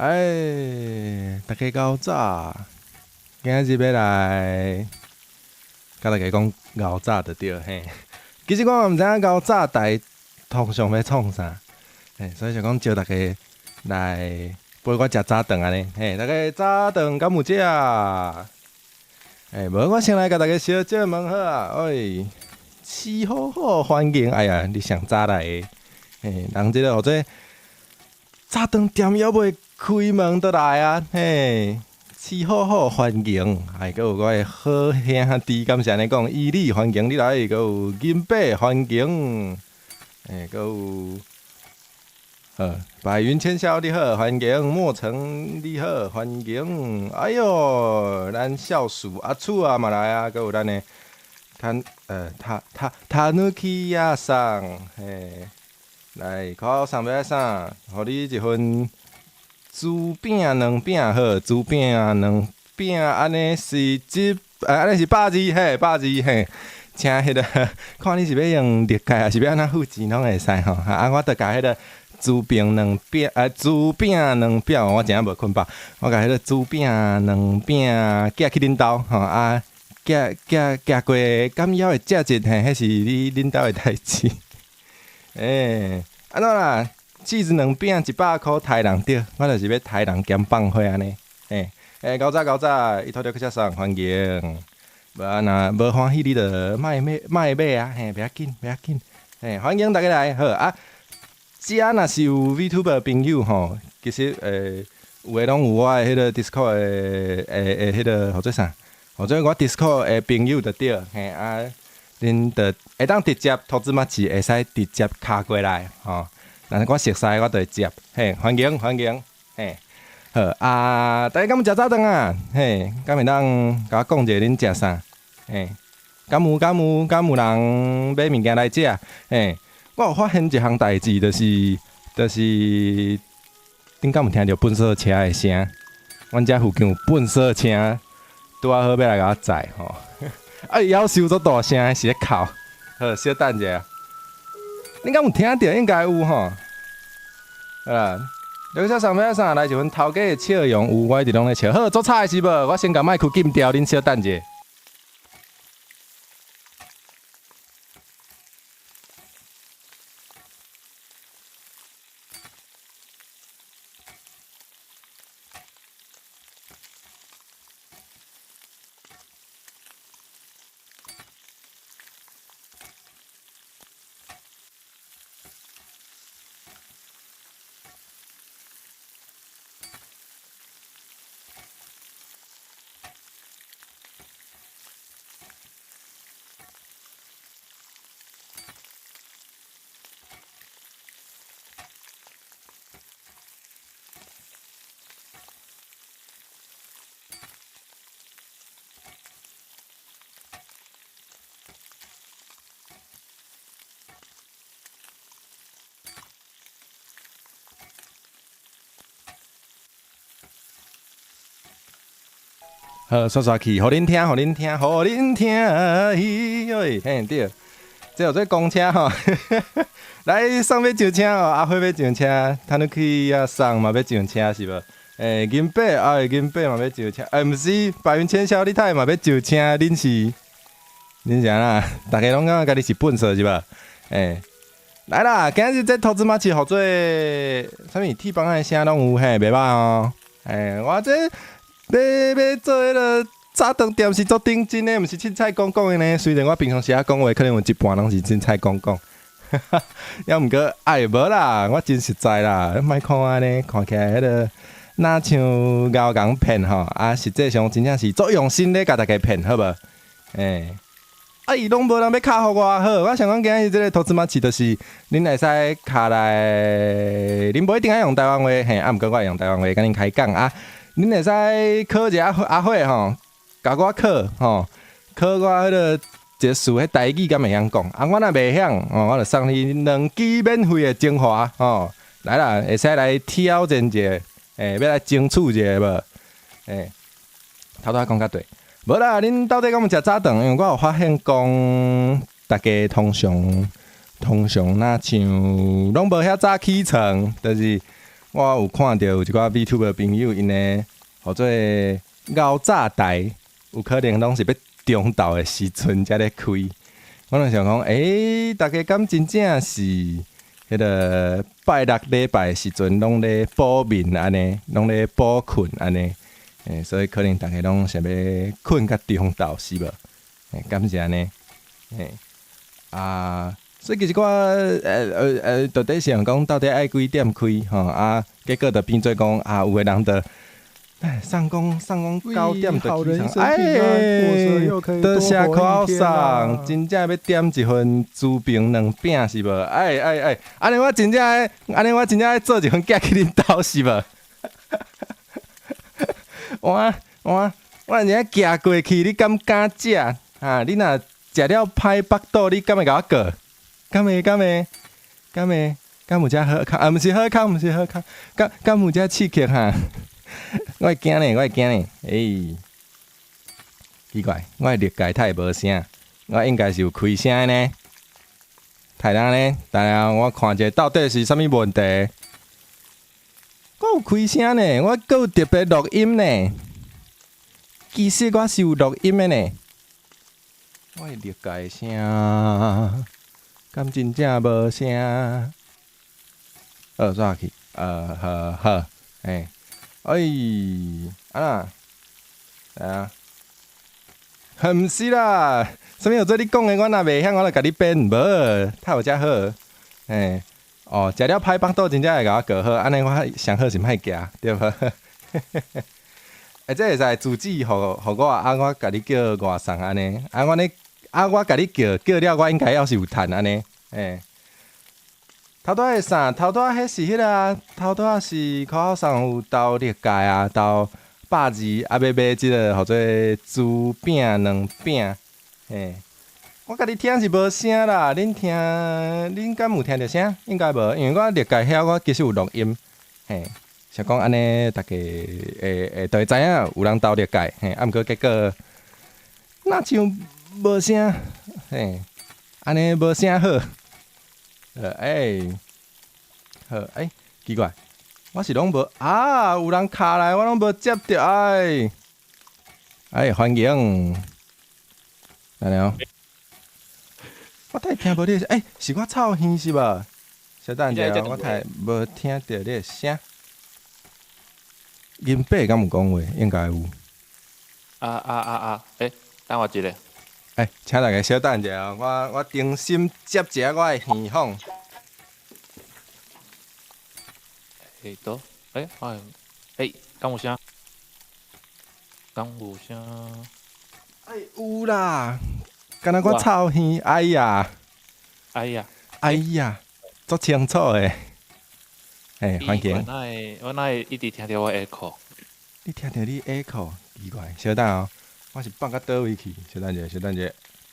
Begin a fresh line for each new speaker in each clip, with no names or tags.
哎，大家𠢕早，今仔日欲来共大家讲𠢕早就對嘿。其實我嘛毋知影𠢕早台通常欲創啥，嘿，所以想講招大家來陪我食早頓按呢。嘿，大家早頓敢有食？欸，無，我先來共大家小借問好啊。喂，飼好好歡迎，哎呀，你上早來的，嘿，人這個號做早頓店猶未開門就來啊，嘿，飼好好歡迎，哎，閣有我的好兄弟，敢是按呢講？伊利歡迎你來，閣有銀伯歡迎，欸，閣有，好，白雲千霄你好，歡迎莫成你好，歡迎，哎喲，咱孝叔阿厝啊嘛來啊，閣有咱的坦呃塔塔努基亞桑，嘿，來，看我送欲愛啥？予你一份豬餅兩餅好，豬餅兩餅，按呢是一，按呢是百二嘿，百二嘿，請彼個看你是欲用立卡，抑是欲按怎付錢攏會使吼。啊，我著共彼個豬餅兩餅，豬餅兩餅，我真正無睏飽，我共彼個豬餅兩餅寄去恁兜吼，啊，寄寄寄過敢猶會食一嘿，彼是你恁兜的代誌。欸，按怎啦？起司兩餅100箍刣人對，我就是欲刣人兼放火按呢。欸，欸，𠢕早𠢕早，伊拄著去遮送歡迎。無啊，若無歡喜你就莫買莫買啊，嘿，袂要緊袂要緊。嘿，歡迎大家來，好啊。遮若是有 VTuber 朋友吼，其實有的攏有我的彼個 Discord 的的彼個號做啥？號做我 Discord 的朋友就對，嘿啊，恁就會當直接投資嘛是會使直接敲過來吼。若是我熟似，我就會接，嘿，歡迎歡迎，嘿，好啊，大家敢有食早頓啊？嘿，敢會當共我講一下恁食啥？嘿，敢有敢有敢有人買物件來食？嘿，我有發現一項代誌，就是恁敢有聽著糞埽車的聲？阮遮附近有糞埽車，拄仔好欲來共我載吼。啊，伊夭壽足大聲，是咧哭。好，小等一下。恁敢有聽著？應該有吼。好啦，劉小送欲啥？來一份頭家的笑容，有我一直攏咧笑。好，足吵的是無？我先共麥克禁掉，恁小等一下。好，煞煞去，予恁聽，予恁聽，予恁聽，嘿，嘿對，這號做公車吼，來送欲上車哦，阿輝欲上車，タヌキ仔桑嘛欲上車是無？欸，銀伯啊，銀伯嘛欲上車，欸，毋是白雲千霄，你太嘛欲上車，恁是恁是按怎？大家攏感覺家己是糞埽是無？欸，來啦，今日這投資馬市號做啥物？鐵板的聲攏有嘿，袂歹哦。欸，我這欲欲做彼个早頓店是足認真的，毋是凊彩講講的呢。雖然我平常時仔講話，可能有一半攏是凊彩講講，猶毋過哎無啦，我真實在啦，莫看按呢，看起來彼个若像𠢕共騙吼，啊，實際上真正是足用心咧共大家騙，好無？欸，啊伊攏無人欲敲予我，好，我想講今日這个投資馬市就是恁會使敲來，恁無一定愛用台灣話，嘿，啊，毋過我會用台灣話共恁開講啊。恁會使考一下阿慧吼，共我考吼，考我彼个一个詞，彼台語敢會曉講？啊，我若袂曉，哦，我就送你兩支免費的精華吼，來啦，會使來挑戰一下，欸，欲來爭取一下無？欸，頭拄仔講較對，無啦，恁到底敢有食早頓？因為我有發現講，大家通常通常若像攏無遐早起床，就是我有看著有一寡 VTuber 朋友，𪜶的號做熬早台，有可能攏是欲中晝的時陣才咧開。我就想講，欸，大家敢真正是彼个拜六禮拜的時陣攏咧補眠按呢，攏咧補睏按呢，欸，所以可能逐家攏想欲睏較中晝是無？欸，敢是按呢？欸，啊，所以其實我到底想講到底愛幾點開吼啊？結果就變做講啊，有的人就送講送講9點就起床，哎，多謝口送，真正欲點一份豬爿卵餅是無？哎哎哎，按呢我真正愛，按呢我真正愛做一份寄去恁兜是無？我我我若寄過去，你敢敢食？啊，你若食了歹腹肚，你敢會共我告？敢會敢會敢會敢有遮好康？啊，毋是好康，毋是好康，敢敢有遮刺激哈？我會驚呢，我會驚呢，欸，奇怪，我的綠界太無聲，我應該是有開聲的呢。太人呢？等下我看一下到底是啥物問題。我有開聲呢，我閣有特別錄音呢。其實我是有錄音的呢。我的綠界聲，敢真正無聲？煞去，好好，欸。哎，啊，啊，毋是啦，啥物叫做你講的，我若袂曉，我就共你變，無，太有遮好，欸，哦，食了歹腹肚，真正會共我告好，按呢我上好是莫寄，對無？欸，這會使住址予予我，啊，我共你叫外送按呢，啊，我呢，啊，我共你叫叫了，我應該猶是有趁按呢，欸。頭拄仔啥？頭拄仔彼是彼个啊，頭拄仔是口號上有投綠界啊，投百二啊，欲買這个號做豬餅卵餅，嘿。我家己聽是無聲啦，恁聽，恁敢有聽著聲？應該無，因為我綠界遐我其實有錄音，嘿。想講按呢，逐家會會就會知影有人投綠界，嘿。啊，毋過結果，若像無聲，嘿，按呢無聲好。欸，好，欸，奇怪，我是攏無啊，有人敲來，我攏無接著，哎，哎，歡迎，來了，我太聽無你的聲，欸，是我臭耳是無？稍等一下，我太無聽著你的聲。銀伯敢有講話？應該有。
啊啊啊啊！欸，等我一下。
欸，請大家稍等一下，我我重新接一下我的耳放。
欸，倒，欸，哎，欸，敢有聲？敢有聲？
哎，有啦，敢若我臭耳，哎呀，
哎呀，
哎呀，足清楚的。欸，歡迎。
我哪會，我哪會一直聽著我 echo？
你聽著你 echo，奇怪，稍等哦，我是放到佗位去？稍等一下，稍等一下。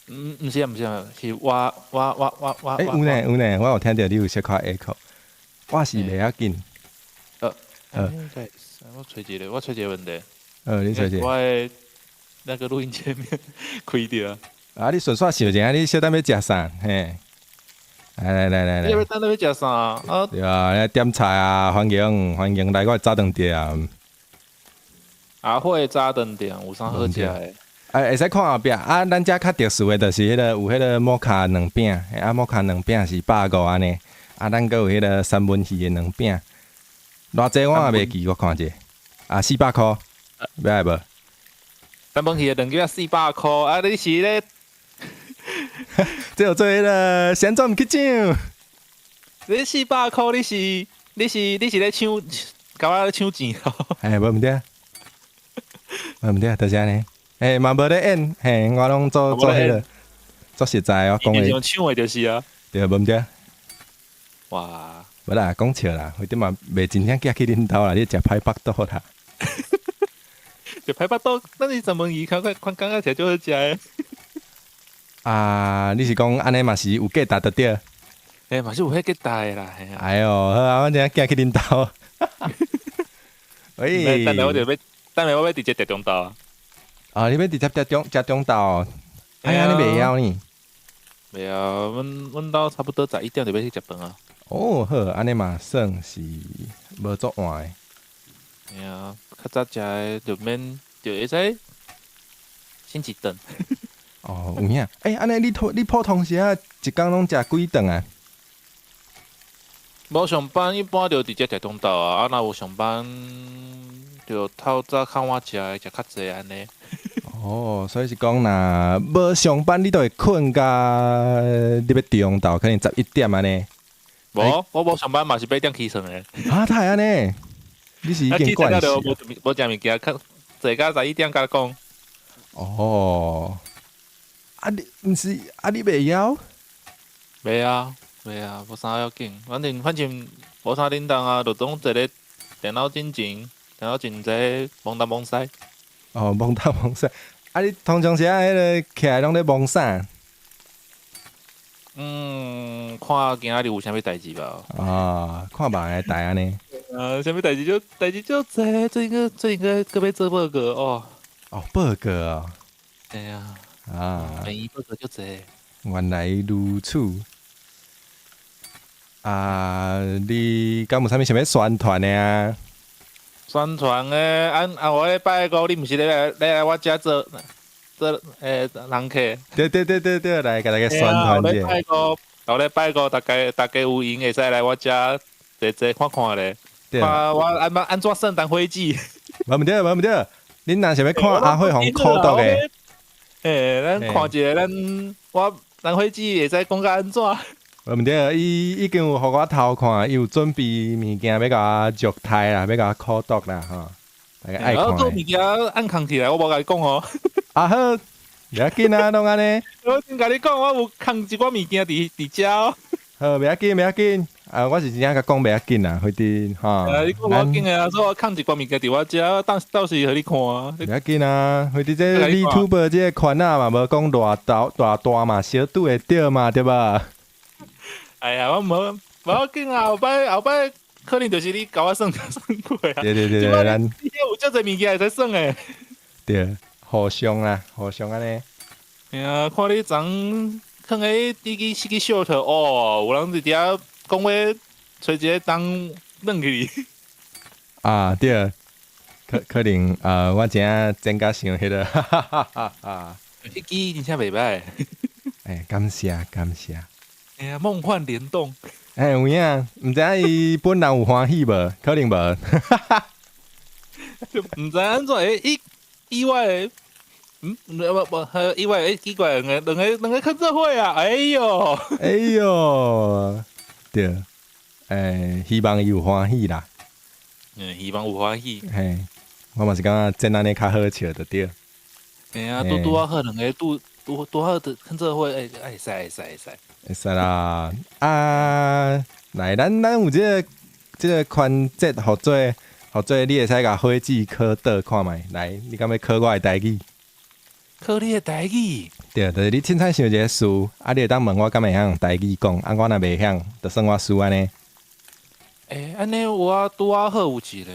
毋，毋是啊，毋是啊，是我，我，我，我，我。
欸，有呢，有呢，我有聽著你有小可 echo，我是袂要緊。
對，我揣一个，我揣一个問題。
你揣一个。
我的那個錄音界面開著。
啊，你順紲想一下，你小等欲食啥？嘿。來來來來來。
你欲等欲食啥？啊。
對啊，來點菜啊！歡迎歡迎來我的早頓店。
阿慧早頓店有啥好食的？
哎，會使看後壁啊！咱遮較特殊的，就是彼个有彼个摩卡卵餅，啊，摩卡卵餅是150按呢。啊，咱閣有彼个三文魚的卵餅，偌濟我也袂記，我看者。啊，400箍，欲愛無？
三文魚的卵餅400箍，啊，你是咧？
這叫做彼个旋轉去搶。
你四百箍，你是你是你是咧搶，共我咧搶錢哦？
嘿，無毋對，無毋對，就是按呢。欸，嘛無咧演，嘿，我攏做做彼个，做實在我講的。
用搶的就是啊。
對，無毋對。
哇！
無啦，講笑啦，反正嘛袂真正寄去恁兜啦，你食歹腹肚啦。
食歹腹肚，咱是三文魚，看看看感覺起來就好食的。
啊，你是講按呢嘛是有價值就對。
欸，嘛是有彼價值的啦。
哎喲，好啊，我等下寄去恁兜。喂，
等下我就欲，等下我欲直接食中晝啊。
啊，你欲直接食中食中晝？哎呀，你袂枵呢？
袂啊，阮阮兜差不多11點就欲去食飯啊。
哦，好，按呢嘛算是無足晚的。
嘿啊，較早食的就免就會使先一頓。
哦，有影。欸，按呢你普通時仔一工攏食幾頓啊？
無上班一般就直接食中晝啊，啊若有上班就透早較晚食的，食較濟按呢。
哦，所以是講若無上班，你都會睏甲入欲中晝，可能11點按呢。
無，我無上班嘛是8點起床的。
啊，哪會按呢？你是已經慣勢？
無食物件，較坐到11點才講。
哦，啊你毋是啊你袂枵？
袂啊，袂啊，無啥要緊，反正無啥叮當啊，就總坐咧電腦進前，電腦前坐摸東摸西。
哦，摸東摸西，啊你通常時仔彼个起來攏咧摸啥？
嗯，看今仔日有啥物代誌無？
啊，看別人的代按呢。
啊，啥物代誌就代誌足濟，最近閣欲做報告哦。
哦，報告哦。
對啊。
啊。
病院報告足濟。
原來如此。啊，你敢有啥物想欲宣傳的啊？
宣傳的，按啊，我咧拜五，你毋是咧來我遮做做人客？
對對對對對，來共大家宣傳者。
拜五，後禮拜五，大家有閒會使來我遮坐坐看看咧。看我按怎算當伙計。
無毋對，無毋對，恁若想欲看阿慧紅苦毒的？
欸，咱看一下，咱我當伙計會使講甲按怎？
無毋對，伊已經有予我偷看，伊有準備物件欲共我虐待啦，欲共我苦毒啦，吼！大家愛看。
啊，物件按藏起來，我無共你講哦。
啊好，袂要緊啊，攏按呢。
我先共你講，我有藏一寡物件佇遮哦。
好，袂要緊，袂要緊。啊，我是真正共講袂要緊啦，反正吼。
啊，你講袂要緊的啊，所以我藏一寡物件佇我遮，到時予你看。
袂要緊啊，反正這 YouTuber 這個圈仔嘛，無講偌大大大嘛，小拄會著嘛，對無？
哎呀，我無要緊啊，後擺可能就是你共我算算過啊。
對對對對，咱
你有遮濟物件會使耍的。
對，互相啊，互相按呢。
嘿啊，看你昨囥咧佇支四支 short 哦，有人佇遐講話，揣一个當轉去。
啊對，可能啊，我真正剪甲傷彼个，哈哈哈哈哈。
彼支真正袂䆀。
欸，感謝感謝。
哎呀，夢幻聯動。
欸，有影，毋知影伊本人有歡喜無？可能無。
毋知按怎會意外的，無無意外欸，奇怪，兩個囥做伙啊！哎喲，
哎喲，對，欸，希望伊有歡喜啦。
嗯，希望有歡喜。
嘿，我嘛是感覺剪按呢較好笑就對。
嘿啊，拄拄仔好兩个拄拄拄好囥做伙，會使會使會使。
會使啦，啊，來，咱有這個環節，予做你會使共伙計考倒看覓。來，你敢欲考我的台語？
考你的台語？
對，就是你凊彩想一个詞，啊，你會當問我敢會曉用台語講，啊，我若袂曉，就算我輸按呢。
欸，按呢我拄仔好有一个，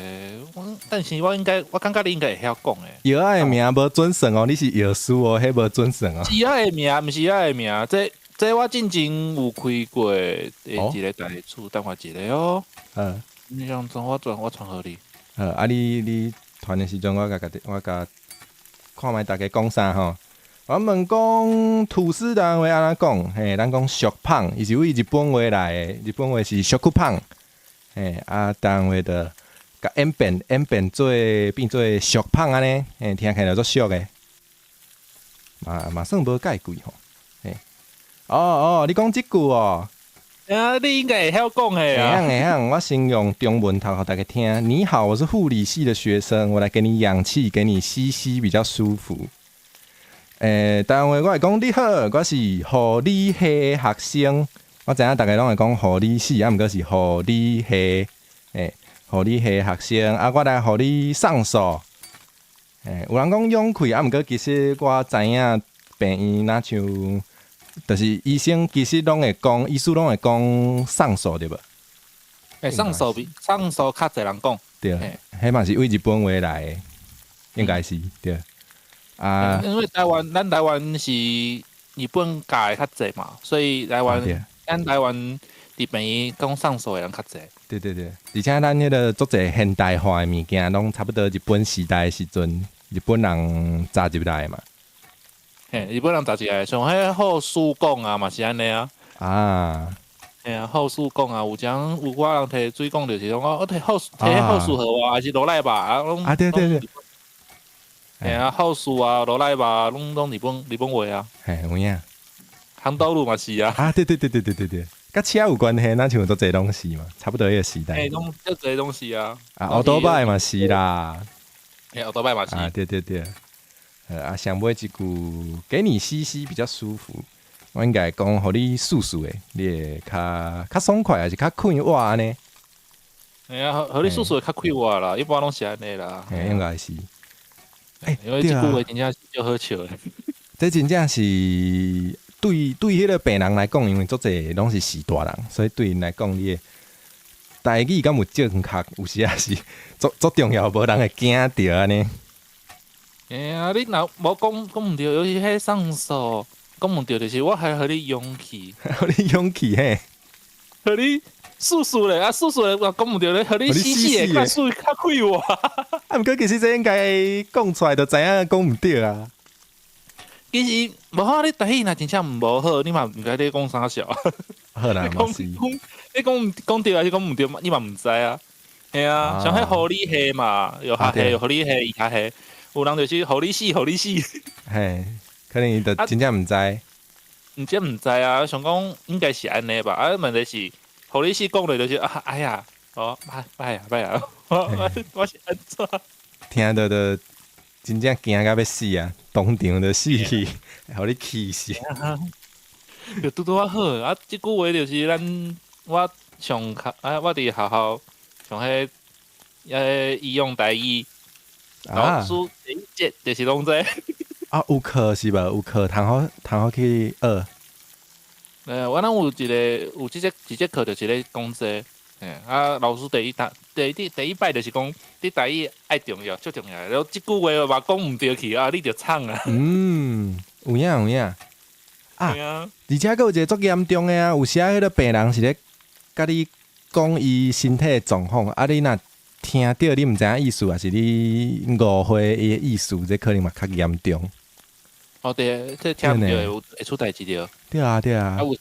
但是我應該，我感覺你應該會曉講的。
藥仔的名無準算哦，你是藥師哦，彼無準算哦。
是藥仔的名，毋是藥仔的名，這我進前有開過的一个代誌，等我一下哦。
嗯。
你想從我傳予你。
好，啊你傳的時陣，我共看覓大家講啥吼。我問講吐司台灣話按怎講？嘿，咱講俗胖，伊是對日本話來的，日本話是食パン。嘿，啊，台灣話就共演變做俗胖按呢，嘿，聽起來足俗的。嘛算無介貴吼。嘿，哦哦，你講這句哦。
啊，你應該會曉講的啊。
會曉會曉，我先用中文讀予大家聽。你好，我是護理系的學生，我來給你氧氣，給你吸吸比較舒服。欸，台灣話我會講你好，我是護理系的學生。我知影大家攏會講護理系，啊，毋過是護理系，欸，護理系的學生。啊，我來予你送數。欸，有人講勇氣，啊，毋過其實我知影病院若像，就是醫生其實攏會講，醫師攏會講送數對無？
欸，送數比送數較濟人講。
對，彼嘛是對日本話來的，應該是對。啊，
因為台灣，咱台灣是日本教的較濟嘛，所以台灣，咱台灣佇佇病院講送數的人較濟。
對對對，而且咱彼个足濟現代化的物件，攏差不多日本時代的時陣，日本人雜入來嘛。
嘿，日本人雜入來，像彼護士講啊，嘛是按呢啊。嘿啊，護士講啊，有種有寡人提水講就是講，我提護提護士予我，還是羅來吧啊，攏
啊對對對。
嘿啊，護士啊，羅來吧，攏日本話啊。
嘿，有影。
烘豆乳嘛是啊。
啊，對對對對對對對，佮車有關係，若像足濟攏是嘛，差不多彼個時代。
嘿，攏足濟攏是啊。
啊，歐多擺嘛是啦。
嘿，歐多擺嘛是。
啊，對對對。啊，上尾一句，給你吸吸比較舒服。我應該講，予你欶欶的，你會較爽快，還是較快活按呢？
嘿啊，予你欶欶會較快活啦，一般攏是按呢啦。
嘿，應該是。欸，
因為這句話真正是足好笑的。
這真正是對彼个病人來講，因為足濟攏是序大人，所以對𪜶來講，你的台語敢有正確，有時也是足重要，無人會驚著按呢。
嘿啊，你若無講講毋對，尤其彼送數講毋對，就是我還予你勇氣，
予你勇氣嘿，
予你欶欶咧，啊欶欶咧，講毋對咧，予你死死的較水較快活。
啊，毋過其實這應該講出來就知影講毋對啊。
其實無好，你台語若真正無好，你嘛毋知咧講啥潲。
好啦，嘛是。
你講講對還是講毋對，你嘛毋知啊。嘿啊，像彼護理系嘛，藥學系、護理系、醫學系，有人就是護理死，護理死。
嘿，可能伊就真正毋知。
毋真毋知啊，想講應該是按呢吧。啊，問題是護理死講落就是啊，哎呀，哦，歹歹啊，歹啊，我是按怎？
聽著就真正驚甲欲死啊！當場就死去，予你氣死。
就拄拄仔好啊！這句話就是咱我上課啊，我佇學校上彼醫用台語老師第一節就是攏這。
啊，有課是無？有課通好去學。
我咱有一個有這節一節課就是咧講這個，啊，老師第一堂第一第一擺就是講，你台語愛重要，足重要。然後這句話嘛講毋對去啊，你就慘啊。
嗯，有影有影。啊，而且閣有一個足嚴重的啊，有時啊，彼个病人是咧共你講伊身體的狀況，啊，你若聽著你毋知影意思，抑是你誤會伊的意思，這可能嘛較嚴重。
哦對，這聽毋著會會出代誌著。
對啊對啊。
啊，有時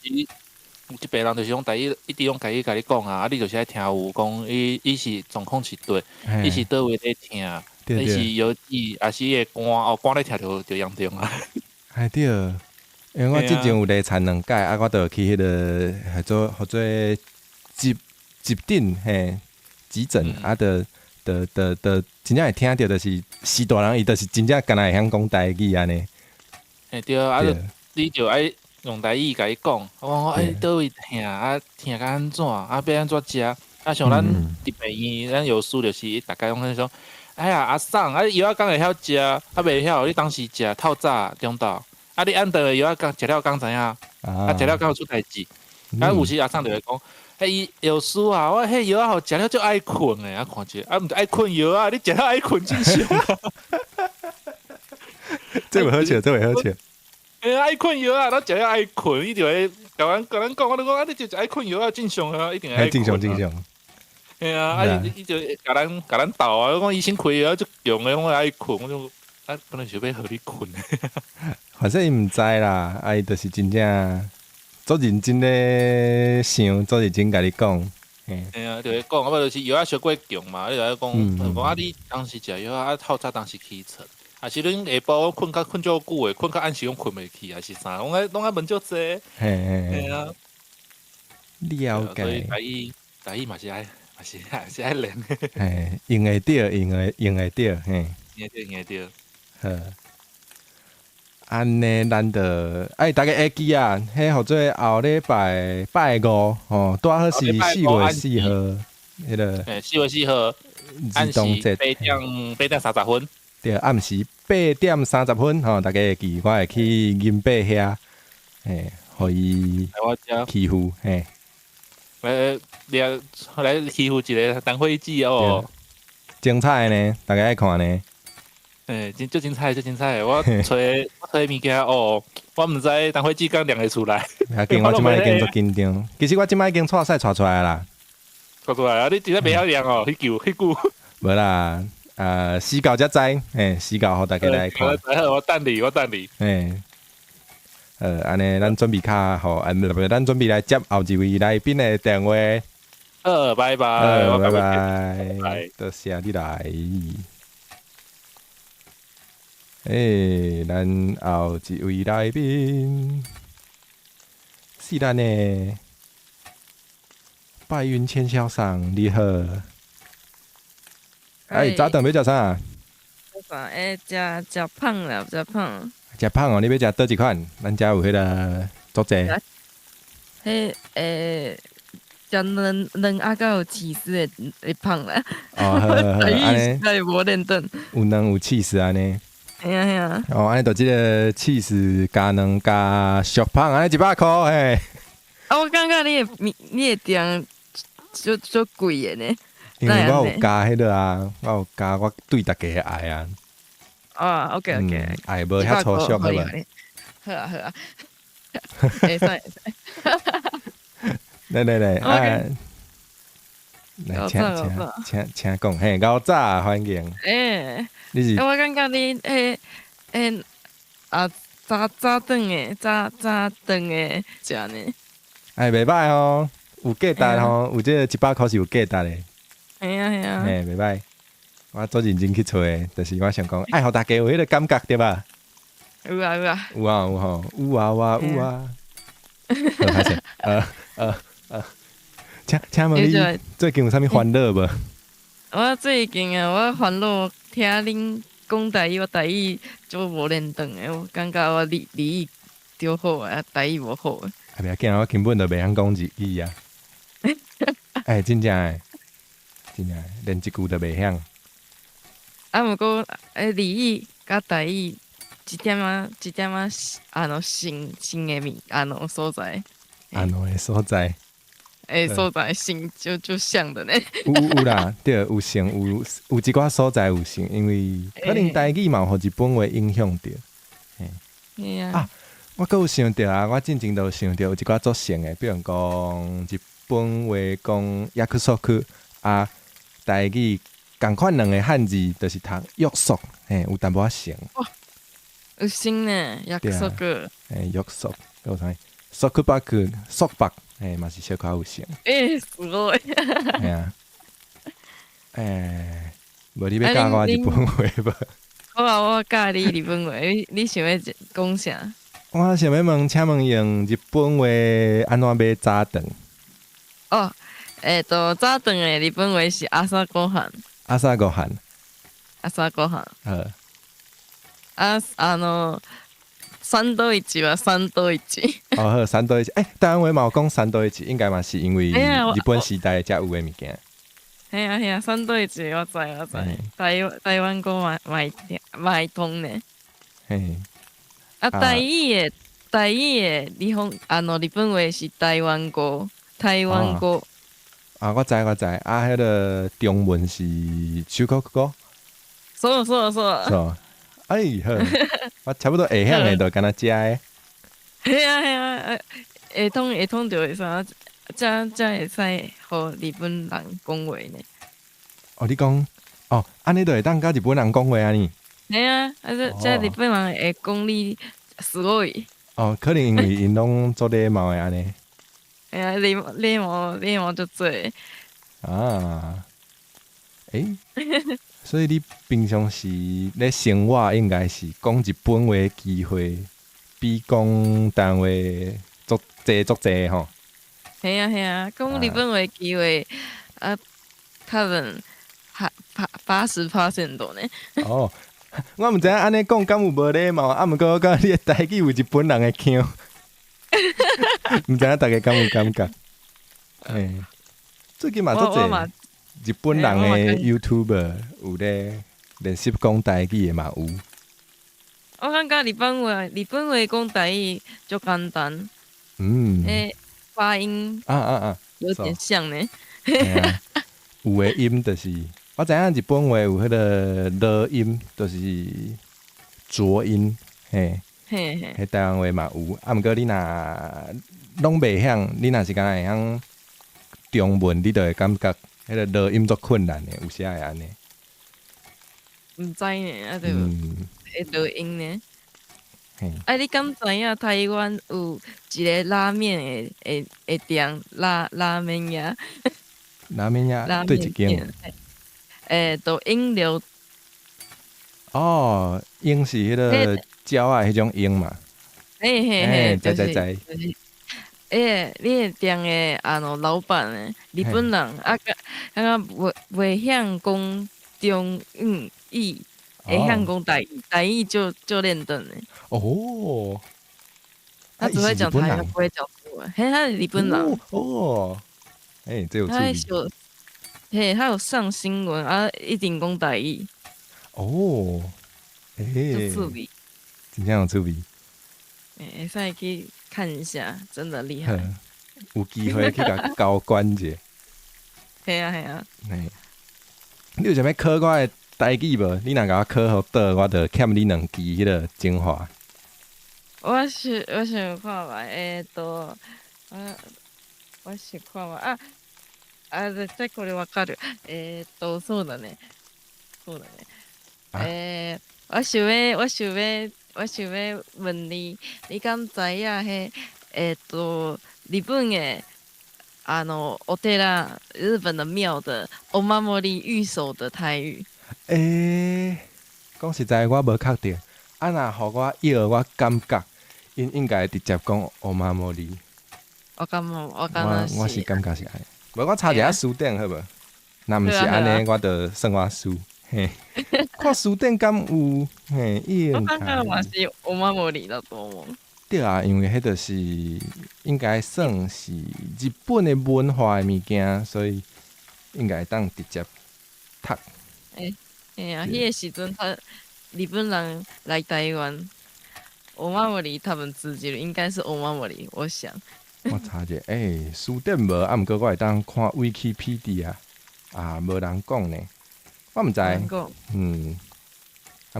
有一病人就是用台語，一直用台語共你講啊，啊，你就是愛聽有講，伊是狀況是佗，伊是佗位咧疼，伊是腰子，抑是伊的肝哦，肝咧疼就嚴重啊。
哎對，因為我之前有罹殘兩擺，啊，我就去彼个號做急診嘿，急診，啊，就真正會聽著，就是序大人伊就是真正敢若會曉講台語按呢。
嘿對，啊，就你就愛用台語共伊講，我講欸，佗位疼啊，疼甲按怎，啊，欲按怎食？啊，像咱佇病院，咱藥師就是逐家攏講，哎呀，阿送，啊，藥仔敢會曉食？啊，袂曉，你當時食透早、中晝，啊，你暗頓的藥仔敢食了敢知影？啊，食了敢有出代誌？啊，有時阿送就會講，彼藥師啊，我彼藥仔吼食了足愛睏的，啊，看者，啊，毋是愛睏藥仔，你食了愛睏正常。
這會好笑，這會好笑。
欸，愛睏藥仔，咱食了愛睏，伊就會共咱講，我就講啊，你就食愛睏藥仔，正常啊，一定愛睏。
正常正常。
嘿啊，啊伊就共咱鬥啊，講醫生開藥足強的，攏會愛睏，我就啊，本來是欲予你睏的。
反正伊毋知啦，啊伊就是真正足認真咧想，足認真共你講。
嘿啊，就會講，啊無就是藥仔傷過強嘛，你就愛講，講啊你當時食藥啊，透早當時起床。抑是恁下晡睏較睏足久的，睏較暗時攏睏袂去，抑是啥？攏愛問足濟。
嘿
嘿啊。
了解。
所以台語嘛是愛，嘛是愛練。
嘿，用會著，用會著，嘿。
用會著，用會著。
好。按呢，咱就哎，逐家會記啊，彼號做後禮拜拜五吼，拄好是4月4號，彼个。
嘿，4月4號，
兒童節。
8點30分。
對，暗時8點30分吼，逐家會記，我會去銀伯遐，嘿，予伊欺負，嘿。
來，來欺負一個陳火子哦。
精彩呢，逐家愛看呢。
欸，真足精彩，足精彩！我揣物件哦，我毋知當火機敢念會出來。
袂要緊，我這擺已經足緊張。其實我這擺已經掣賽掣出來啦。
掣出來啊！你真正袂曉念哦，彼句彼句。
無啦，時到才知，嘿，時到予大家來看。
我等你，我等你。
嘿，按呢，咱準備較好，毋，咱準備來接後一位來賓的電話。
好，拜拜。
好，拜拜。多謝你來。欸，咱後一位來賓是咱的白雲千筱桑，你好。哎，早頓欲食啥？
欸，食食胖啦，食胖。
食胖哦，你欲食佗一款？咱遮有彼个足濟。
彼欸，食卵卵仔佮有起司的的胖啦。
哦，好好好，按呢。
無認真。
有卵有起司按呢。
嘿啊嘿啊。
哦，按呢就這个起司加卵加俗胖，按呢100箍嘿。
啊，我感覺你的店足足貴的呢。
因為我有加彼个啊，我有加我對大家的愛啊。
哦，OK OK。
愛無遐粗俗好無？
好啊好啊。會使會使。
來來來，啊，來請請請請講，嘿，𠢕早歡迎。
欸，
你是？
我感覺你彼彼啊早早頓的早早頓的食呢。
哎，袂䆀吼，有價值吼，有這个100箍是有價值的。
嘿啊嘿啊。
嘿，袂䆀。我足認真去揣的，就是我想講，愛予大家有彼个感覺對吧？
有啊有啊。
有啊有吼，有啊有啊有啊。好，歹勢，請問你最近有啥物煩惱無？
我最近啊，我煩惱聽恁講台語，我台語足無輪轉的，我感覺我日日語著好啊，台語無好。
啊，袂要緊，我根本就袂曉講日語啊。欸，真正的，真正的，連一句都袂曉。
啊，毋過欸，日語佮台語一點仔一點仔，啊喏，像像的物，啊喏所在。
啊喏的所在。
欸，所在像就就像的呢。
有有啦，對，有像有有一寡所在有像，因為可能台語嘛有予日本話影響著。
嘿啊。
啊，我閣有想著啊，我進前就有想著有一寡足像的，比如講日本話講約束啊，台語仝款兩個漢字，就是讀約束，嘿，有淡薄仔像。
哦，有像呢，約束。
嘿，約束，閣有啥？束縛，束縛，嘿，嘛是小可有像。
欸，すごい。
嘿啊。欸，無你欲教我日本話無？
好啊，我教你日本話，你想欲講啥？
我想欲問，請問用日本話按怎買早頓？
哦，欸，就早頓的日本話是朝ごはん。
朝ごはん。
朝ごはん。
好。
啊，あの，サンドイッチはサンドイッチ。
哦好，サンドイッチ，欸，台灣話嘛有講サンドイッチ，應該嘛是因為日本時代才有的物件。
嘿啊嘿啊，サンドイッチ我知我知，台灣語嘛嘛會嘛會通呢。
嘿。
啊，台語的日本啊喏，日本話是台灣語，台灣語。
啊，我知我知，啊，彼个中文是中國語。
そうそうそう。
是。哎好，我差不多會曉的，就敢若遮的。
嘿啊嘿啊，會通會通就會使，才才會使予日本人講話呢。
哦，你講，哦，按呢就會當佮日本人講話按呢？
嘿啊，啊這這日本人會講你すごい。
哦，可能因為𪜶攏足禮貌的按呢。
嘿啊，禮禮貌禮貌足濟。
啊，欸，所以你平常時咧生活應該是講日本話機會比講台灣話足濟足濟吼。
嘿啊嘿啊，講日本話機會啊，多分80%呢。
哦，我毋知影按呢講敢有無禮貌，啊，毋過我感覺你的台語有日本人的腔，毋知影大家敢有感覺？欸，最近嘛足濟日本人的 YouTuber 有咧練習講台語的嘛有。
我感覺日本話講台語足簡單。欸，發音有點像呢。
有的音就是我知影日本話有彼个濁音，就是濁音，嘿。
嘿嘿。
彼台灣話嘛有，啊，毋過你若攏袂曉，你若是敢若會曉中文，你就會感覺彼个濁音足困難的，有時會按呢。
毋知呢，啊，就會濁音呢。
嘿。
啊，你敢知影台灣有一个拉麵的的的店，拉麵屋？
拉麵屋佗一間？
欸，就鷹流。
哦，鷹是彼个鳥仔彼種鷹嘛？
嘿嘿嘿，
知知知。
欸，你个店的あの老闆呢，日本人，啊，感覺袂曉講中語，會曉講台語，台語就輪轉的。
哦。
他只會講台語，不會講中文。嘿，他是日本人。
哦。欸，這有趣味。
嘿，他有上新聞啊，一定講台語。
哦。欸。
足趣味。
真正有趣味。
欸，會使去看一下，真的厲害。
有機會去共交關者。
嘿啊嘿啊。
嘿。你有啥物考我的台語無？你若共我考予倒，我就欠你兩支彼个精華。
我想看覓，我想看覓啊啊！絶対これ分かる。そうだね。そうだね。我想欲問你，你敢知影彼日本的あのお寺，日本的廟的お守り御守的台語？
欸，講實在，我無確定。啊，若予我臆，我感覺𪜶應該直接講お守り。
我感覺，我感覺
我是感覺是按呢。無，我查一下辭典好無？若毋是按呢，我就算我輸。嘿，看辭典敢有？嘿，應該。
我感覺嘛是お守りだと思う。
對啊，因為彼就是應該算是日本的文化的物件，所以應該會當直接讀。
欸，嘿啊，彼个時陣他日本人來台灣，お守り多分通じる，應該是お守り，我想。
我查者，欸，辭典無，啊，毋過我會當看 Wikipedia，啊，無人講呢，我毋知，啊，毋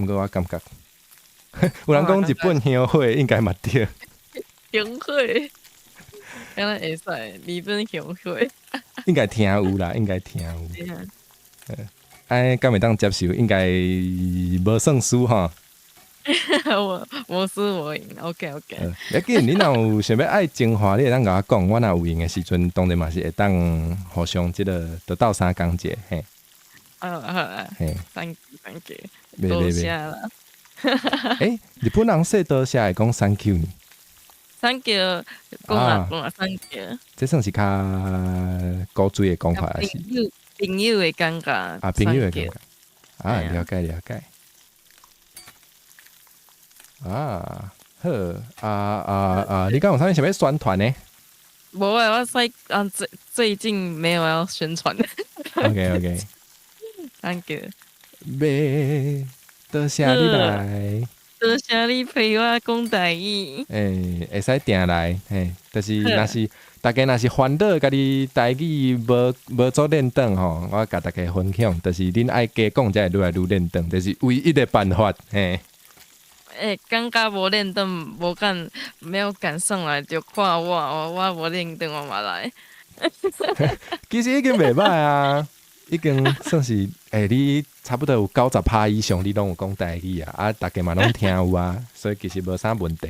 過我感覺，有人講日本香火應該嘛對。
香火，敢若會使日本香火。
應該聽有啦，應該聽有。哎，敢會當接受？應該無算輸吼。
我無輸無贏，OK OK。
欲緊，你若有想欲愛精華，你會當共我講，我若有閒的時陣，當然嘛是會當互相這个得鬥相共者，嘿。
好啊好啊，
嘿。
Thank you，Thank you，多謝啦。
欸，日本人說多謝會講 Thank you 呢？
Thank you，講啊講啊，Thank you。
這算是較古錐的講法，還是？
朋友朋友的感覺。
啊，朋友的感覺。啊，了解了解。啊，好，啊啊啊！你敢有啥物想欲宣傳呢？
無啊，我使啊，最近沒有要宣傳。
OK OK。
Thank you。
袂，多謝你來。
多謝你陪我講台語。
欸，會使定來，嘿，就是若是大家若是煩惱家己台語無做輪轉吼，我共大家分享，就是恁愛加講才會愈來愈輪轉，這是唯一的辦法，嘿。
欸，感覺無輪轉，無敢沒有趕上來就看我，我無輪轉我嘛來。
其實已經袂䆀啊，已經算是欸，你差不多有90%以上，你攏有講台語啊，啊，大家嘛攏聽有啊，所以其實無啥問題，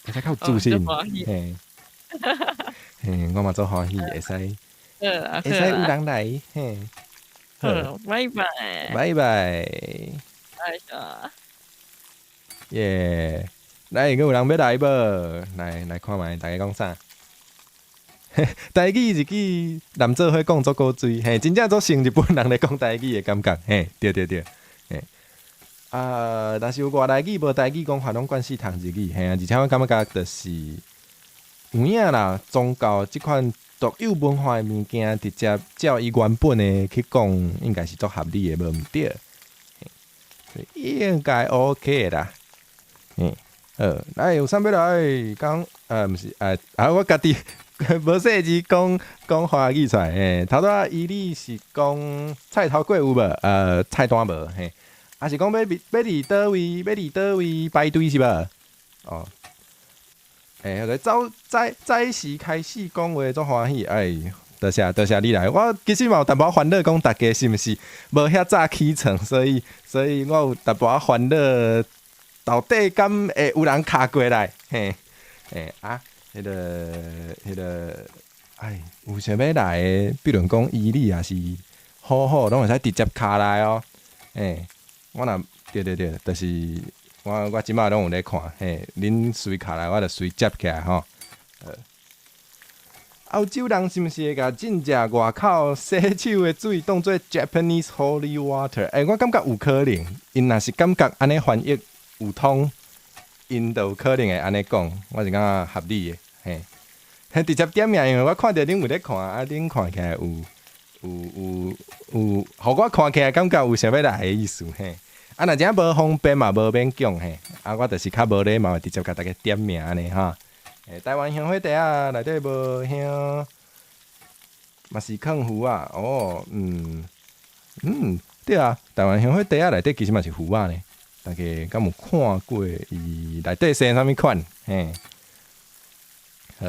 會使較有自信，嘿，嘿，我嘛足歡喜，會使，會使有人來，嘿，
好，拜拜，
拜拜，
拜拜。
耶！來，閣有人欲來無？來來看覓，大家講啥？台語日語男做伙講足古錐，嘿，真正足像日本人咧講台語的感覺，嘿，對對對，嘿。啊，若是有外來語無台語講法，攏慣勢讀日語，嘿啊，而且我感覺就是有影啦，宗教這款獨有文化的物件，直接照伊原本的去講，應該是足合理的，無毋對，所以應該 OK 啦。嗯。好，來有啥欲來講？毋是，啊，我家己無細字講講華語出來。嘿，頭拄仔伊你是講菜頭粿有無？菜單無嘿。啊是講欲佇佗位，欲佇佗位排隊是無？哦，欸，早早早時開始講話足歡喜，哎，多謝多謝你來。我其實嘛有淡薄煩惱，講大家是毋是無遐早起床，所以我有淡薄仔煩惱，到底敢會有人敲過來？嘿，欸啊，彼個，哎，有想欲來的，比如講伊你也是好好，攏會使直接敲來哦。欸，我若對對對，就是我這擺攏有咧看，嘿，恁隨敲來，我就隨接起來吼。歐洲人是毋是會共浸食外口洗手的水當做 Japanese Holy Water？欸，我感覺有可能，𪜶若是感覺按呢翻譯有通，𪜶就有可能會按呢講，我是感覺合理的，嘿。直接點名，因為我看著恁有咧看，啊，恁看起來有，予我看起來感覺有想欲來的意思，嘿。啊，若真無方便嘛，無勉強嘿。啊，我就是較無禮貌，直接共大家點名按呢哈。欸，台灣香火茶仔內底無香，嘛是囥魚仔哦，對啊，台灣香火茶仔內底其實嘛是魚仔呢。大家敢有看過伊內底生啥物款？嘿，好，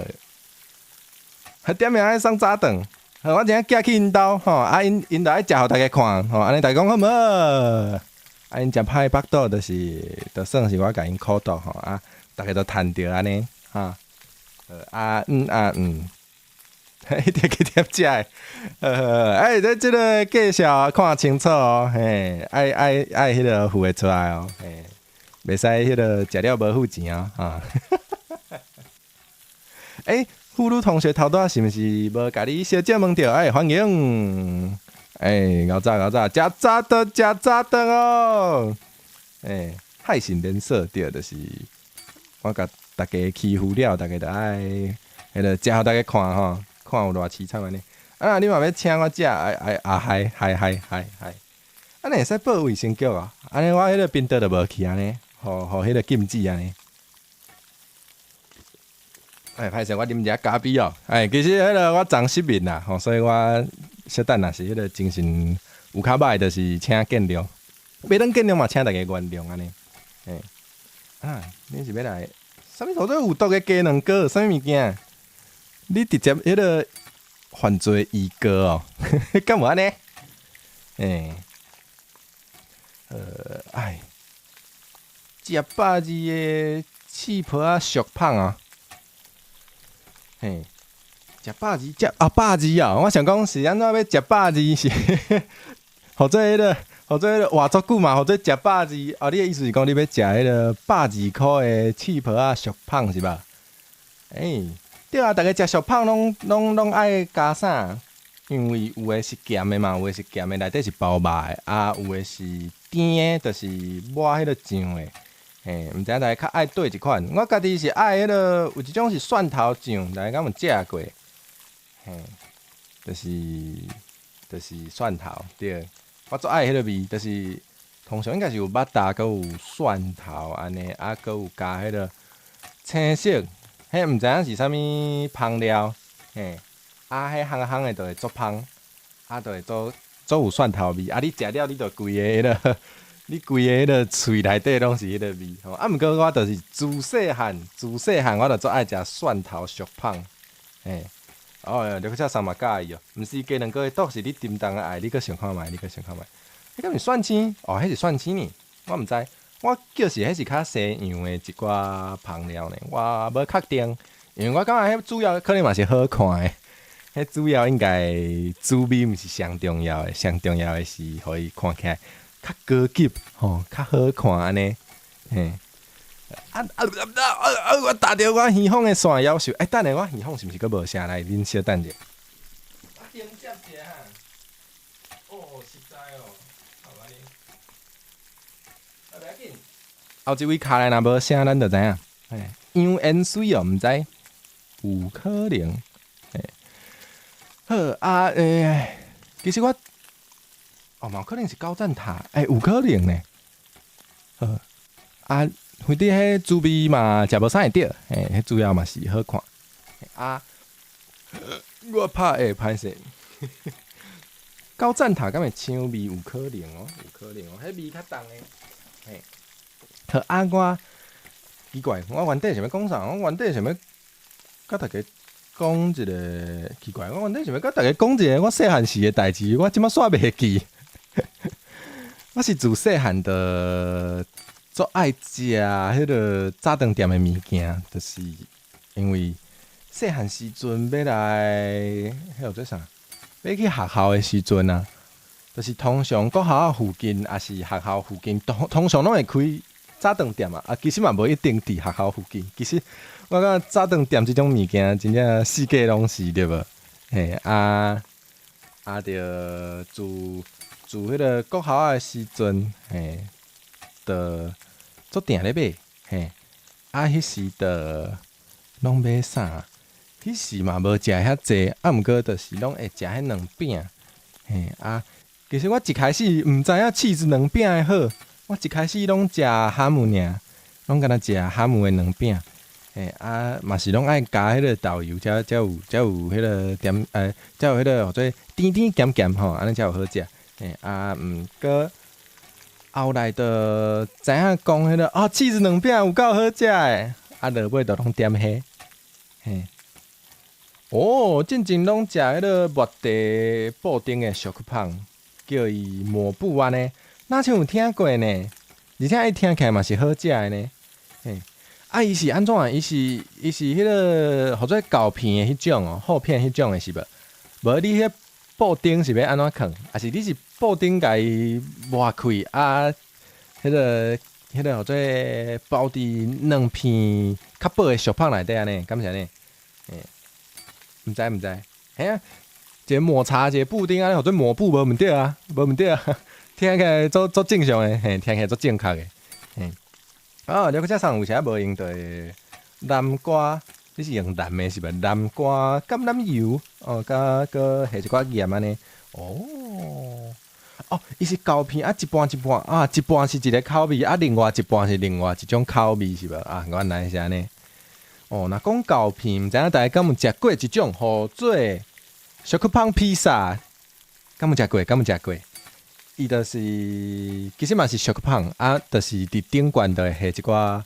彼點名愛送早頓，好，我陣仔寄去𪜶兜吼，啊，𪜶就愛食予大家看，吼，按呢大家講好毋好？啊，𪜶食歹腹肚，就是就算是我共𪜶苦毒吼，啊，大家都趁著按呢，哈。啊嗯啊嗯，一定去貼食的，欸，這個介紹看清楚哦，嘿，愛愛愛彼個付會出來哦，嘿，袂使彼個食了無付錢哦，哈。欸，婦女同學頭拄仔是毋是無共你小借問著？欸，歡迎，欸，𠢕早𠢕早，食早頓食早頓哦，欸，海信連鎖對，就是我共大家欺負了，大家就愛彼個食予大家看吼，看有偌淒慘按呢。啊，你嘛欲請我食，哎哎啊嗨嗨嗨嗨嗨，按呢會使報衛生局啊？按呢我彼個頻道就無去按呢，予予彼個禁止按呢。哎，歹勢，我啉一下咖啡哦。哎，其實彼個我昨失眠啦，吼，所以我小等若是彼個精神有較歹，就是請見諒。袂當見諒嘛，請大家原諒按呢。欸，啊，你是欲來？啥物號做有毒的雞卵糕？啥物物件？你直接彼個犯罪預告哦？敢有按呢？欸，哎，食百二的刺皮仔俗麭啊！嘿，食百二食啊百二啊！我想講是按怎欲食百二是，號做彼個，號做彼個活足久嘛，號做食百二。哦，你的意思是講你欲食彼個百二箍的刺皮仔俗麭是吧？欸，對啊，逐家食俗麭攏愛加啥？因為有的是鹹的嘛，有的是鹹的，內底是包肉的，啊，有的是甜的，就是抹彼個醬的。嘿，毋知影大家較愛佗一款？我家己是愛彼個，有一種是蒜頭醬，大家敢有食過？嘿，就是蒜頭，對。我足愛彼個味，就是通常應該是有肉脣，閣有蒜頭按呢，啊，閣有加彼個青色，彼毋知影是啥物香料，嘿，啊，彼烘烘的就會足芳，啊，就會足足有蒜頭味，啊，你食了你就規个彼個，你規個彼個喙內底攏是彼個味，吼。啊，毋過我就是自細漢，自細漢我就足愛食蒜頭俗麭，嘿。哦，綠茶三嘛佮意哦，毋是雞卵糕的毒是你叮當的愛，你閣想看覓，你閣想看覓。彼敢是蒜青？哦，彼是蒜青呢，我毋知。我叫是彼是較西洋的一寡香料呢，我無確定，因為我感覺彼主要可能嘛是好看的，彼主要應該滋味毋是上重要的，上重要的是予伊看起來較高級，吼，較好看按呢，嘿。啊啊啊啊啊！我踏著我耳風的線夭壽，欸，等下我耳風是毋是閣無聲來？恁小等者。我先接一下哈。哦，實在哦，好安呢。啊，袂要緊。後一位敲來若無聲，咱就知影。嘿，楊煙水哦，毋知，有可能。嘿，好啊，欸，其實我，哦，嘛有可能是高贊塔，欸，有可能呢。好，啊。反正彼滋味嘛，食無啥會著，嘿，彼主要嘛是好看。啊，我拍會歹勢。高贊塔敢會搶味？有可能哦，有可能哦，彼味較重的。嘿，好啊，我奇怪，我原底想欲講啥？我原底想欲佮大家講一个奇怪，我原底想欲佮大家講一个我細漢時的代誌，我這馬煞袂記。我是自細漢就足愛食彼个早頓店的物件，就是因為細漢時陣欲來，彼叫做啥？欲去學校的時陣啊，就是通常國校附近，抑是學校附近，通常攏會開早頓店啊。啊，其實嘛無一定佇學校附近。其實我感覺早頓店這種物件，真正四界攏是對無？嘿啊啊，著自彼个國校的時陣，嘿，就足定咧買，嘿，啊，彼時就攏買啥？彼時嘛無食遐濟，啊，毋過就是攏會食彼兩餅，嘿啊。其實我一開始毋知影起司軟餅的好，我一開始攏食哈姆爾，攏干焦食哈姆的軟餅，嘿啊，嘛是攏愛加彼个豆油，才有彼个甜，才有彼个號做甜甜鹹鹹吼，按呢才有好食。嘿啊，毋過後來就知影講彼个哦，起司軟餅有夠好食的，啊，落尾就攏點彼，嘿。哦，進前攏食彼个抹茶布丁的食パン，叫伊抹布按呢，若像有聽過呢，而且伊聽起來嘛是好食的呢。嘿，啊，伊是按怎啊？伊是彼个號做厚片的彼種哦，厚片彼種的是無？無你彼布丁是欲按怎囥？抑是你是布丁共伊磨開啊？彼个號做包佇兩片較薄的食パン內底按呢？敢是按呢？嘿，毋知毋知，嘿啊，一个抹茶，一个布丁，按呢號做抹布無毋對啊，無毋對啊，聽起來足足正常的，嘿，聽起來足正確的，嘿。啊，了解這送有啥無用的南瓜，你是用藍的是無？南瓜橄欖油，哦，佮閣下一寡鹽按呢。哦，哦，伊是厚片啊，一半一半啊，一半是一个口味，啊，另外一半是另外一種口味是無？啊，原來是按呢。哦，若講厚片，毋知影大家敢有食過一種號做食パン披薩，敢有食過？敢有食過？伊就是其實嘛是食パン啊，就是佇頂懸就會下一寡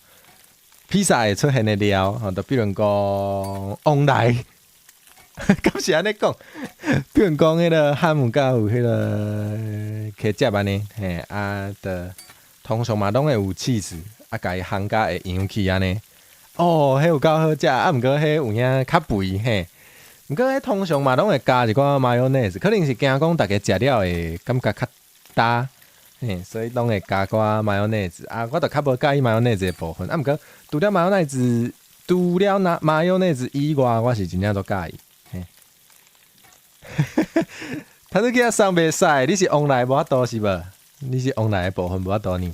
披薩會出現的料，吼，就比如講旺來，敢是按呢講？比如講彼个漢姆佮有彼个茄汁按呢，嘿，啊，就通常嘛攏會有起司，啊，共伊烘甲會揚起按呢。哦，彼有夠好食，啊，毋過彼有影較肥嘿。毋過彼通常嘛攏會加一寡マヨネーズ，可能是驚講大家食了會感覺較焦，嘿，所以攏會加寡マヨネーズ。啊，我就較無佮意マヨネーズ的部分。啊，毋過除了マヨネーズ，除了那マヨネーズ以外，我是真正足佮意。嘿，他都叫送袂使，你是旺來無法度是無？你是旺來的部分無法度呢？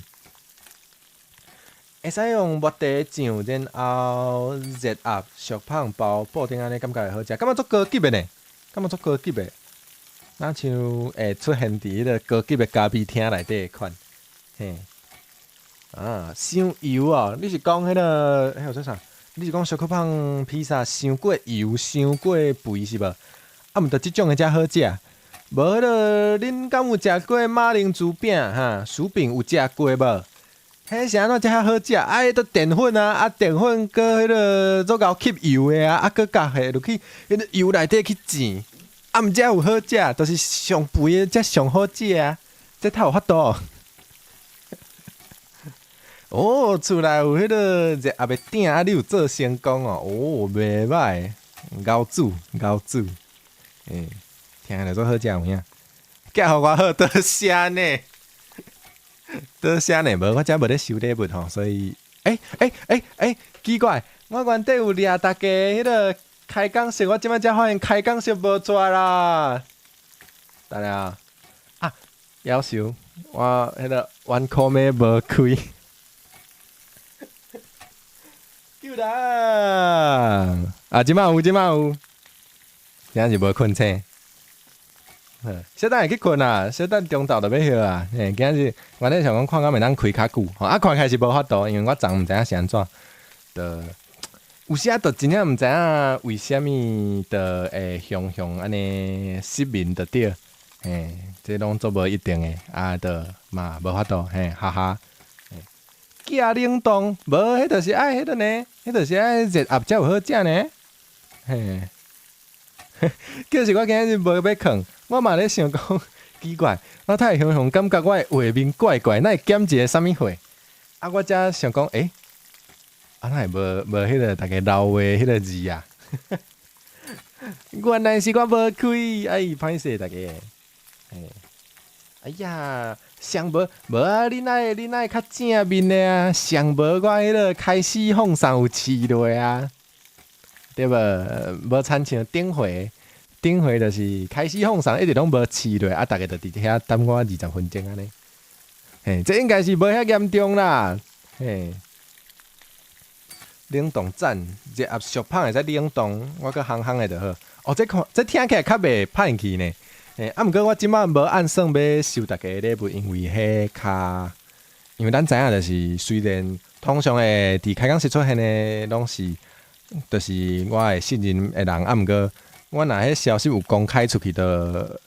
會使用抹茶醬，然後熱壓食パン包布丁按呢，感覺會好食，感覺足高級的呢，感覺足高級的，若像會出現佇彼个高級的咖啡廳內底的款，嘿，啊，傷油哦！你是講彼个彼叫做啥？你是講食パン披薩傷過油、傷過肥是無？啊，毋著這種的才好食。無彼个，恁敢有食過馬鈴薯餅？哈，薯餅有食過無？彼是按怎才較好食？啊，彼都澱粉啊，啊澱粉閣彼个足𠢕吸油的啊，啊閣共下落去彼个油內底去煎，啊毋才有好食，就是上肥的才上好食啊！這才有法度。哦，厝內有彼个熱壓的鼎，啊，你有做成功哦？哦，袂䆀，𠢕煮𠢕煮，欸，聽起來足好食有影。寄予我好，多謝呢。多謝呢，無我遮無咧收禮物吼，所以，欸欸欸欸，奇怪，我原底有掠大家彼个開講室，我這擺才發現開講室無出來啦。等下啊，夭壽，我彼个彎箍尾無開。救人！啊，這擺有，這擺有，今仔是無睏醒。小等會去睏啊，小等中晝就欲歇啊。嘿，今仔日原本想講看敢會當開較久，吼啊，看起來是無法度，因為我昨毋知影是按怎，就有時啊，就真正毋知影為啥物就會雄雄按呢失眠就對，嘿，這攏做無一定的，啊，就嘛無法度，嘿，哈哈。寄冷凍，無，彼就是愛彼個呢，彼就是愛熱壓才有好食呢，嘿。其實我今日無欲睏，我嘛咧想講奇怪，我太雄雄感覺我的畫面怪怪，哪會減一个啥物貨？啊，我才想講，欸，啊，哪會無無彼個逐家留話彼個字啊？原來是我無開，哎，歹勢逐家。嘿，哎呀，上無無啊！恁愛較正面的啊，上無我彼個開始放送有飼落啊，對無？無親像頂回，頂回就是開始放送一直攏無飼落，啊，逐家就佇遐等我20分鐘按呢。嘿，這應該是無遐嚴重啦。嘿，冷凍讚，熱壓熟麭會使冷凍，我閣烘烘的就好。哦，這看這聽起來較袂歹去呢。嘿，啊，毋過我這擺無按算欲收逐家禮物，因為彼較，因為咱知影就是，雖然通常會佇開講時出現的攏是，就是我會信任的人，啊，毋過我若彼消息有公開出去，就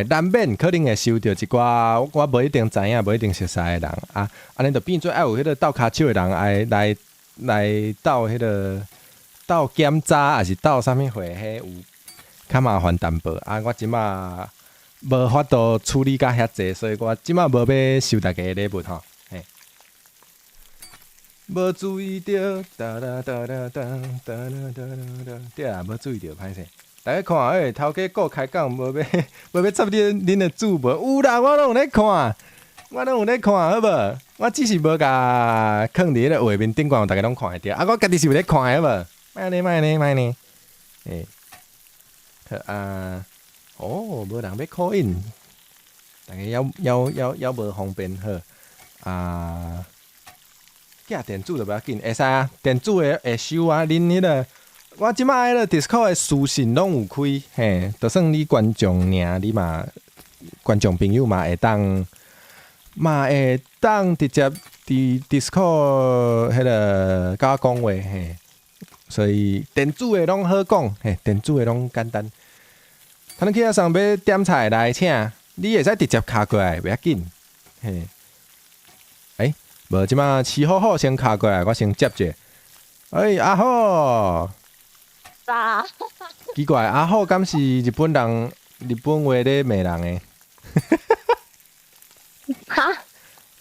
難免可能會收著一寡我無一定知影、無一定熟似的人，啊，按呢就變做愛有彼個鬥跤手的人愛來來鬥彼個鬥檢查，抑是鬥啥物貨，彼有較麻煩淡薄。啊，我這擺無法度處理甲遐濟，所以我這擺無欲收逐家的禮物吼。嘿，無注意著，噠啦噠啦噠，噠啦噠啦噠，對啊，無注意著，歹勢。逐家看，欸，頭家顧開講，無欲插恁的主無？有啦，我攏有咧看，我攏有咧看，好無？我只是無共囥佇彼個畫面頂懸，逐家攏看會著。啊，我家己是有咧看的，好無？莫按呢，莫按呢，莫按呢。欸，好啊，哦，無人欲 call in，逐家猶猶猶猶無方便，好啊。寄電子就無要緊，會使啊，電子的會收啊。恁彼個，我這擺彼個 Discord 的私信攏有開，嘿，就算你觀眾爾，你嘛觀眾朋友嘛會當直接佇 Discord 彼個共我講話，嘿。所以電子的攏好講，嘿，電子的攏簡單。可能去遐上欲點菜來請，你會使直接敲過來，袂要緊，嘿。欸，無這擺飼好好先敲過來，我先接者。欸，阿好。
早。
奇怪，阿好敢是日本人？日本話咧罵人的？
哈？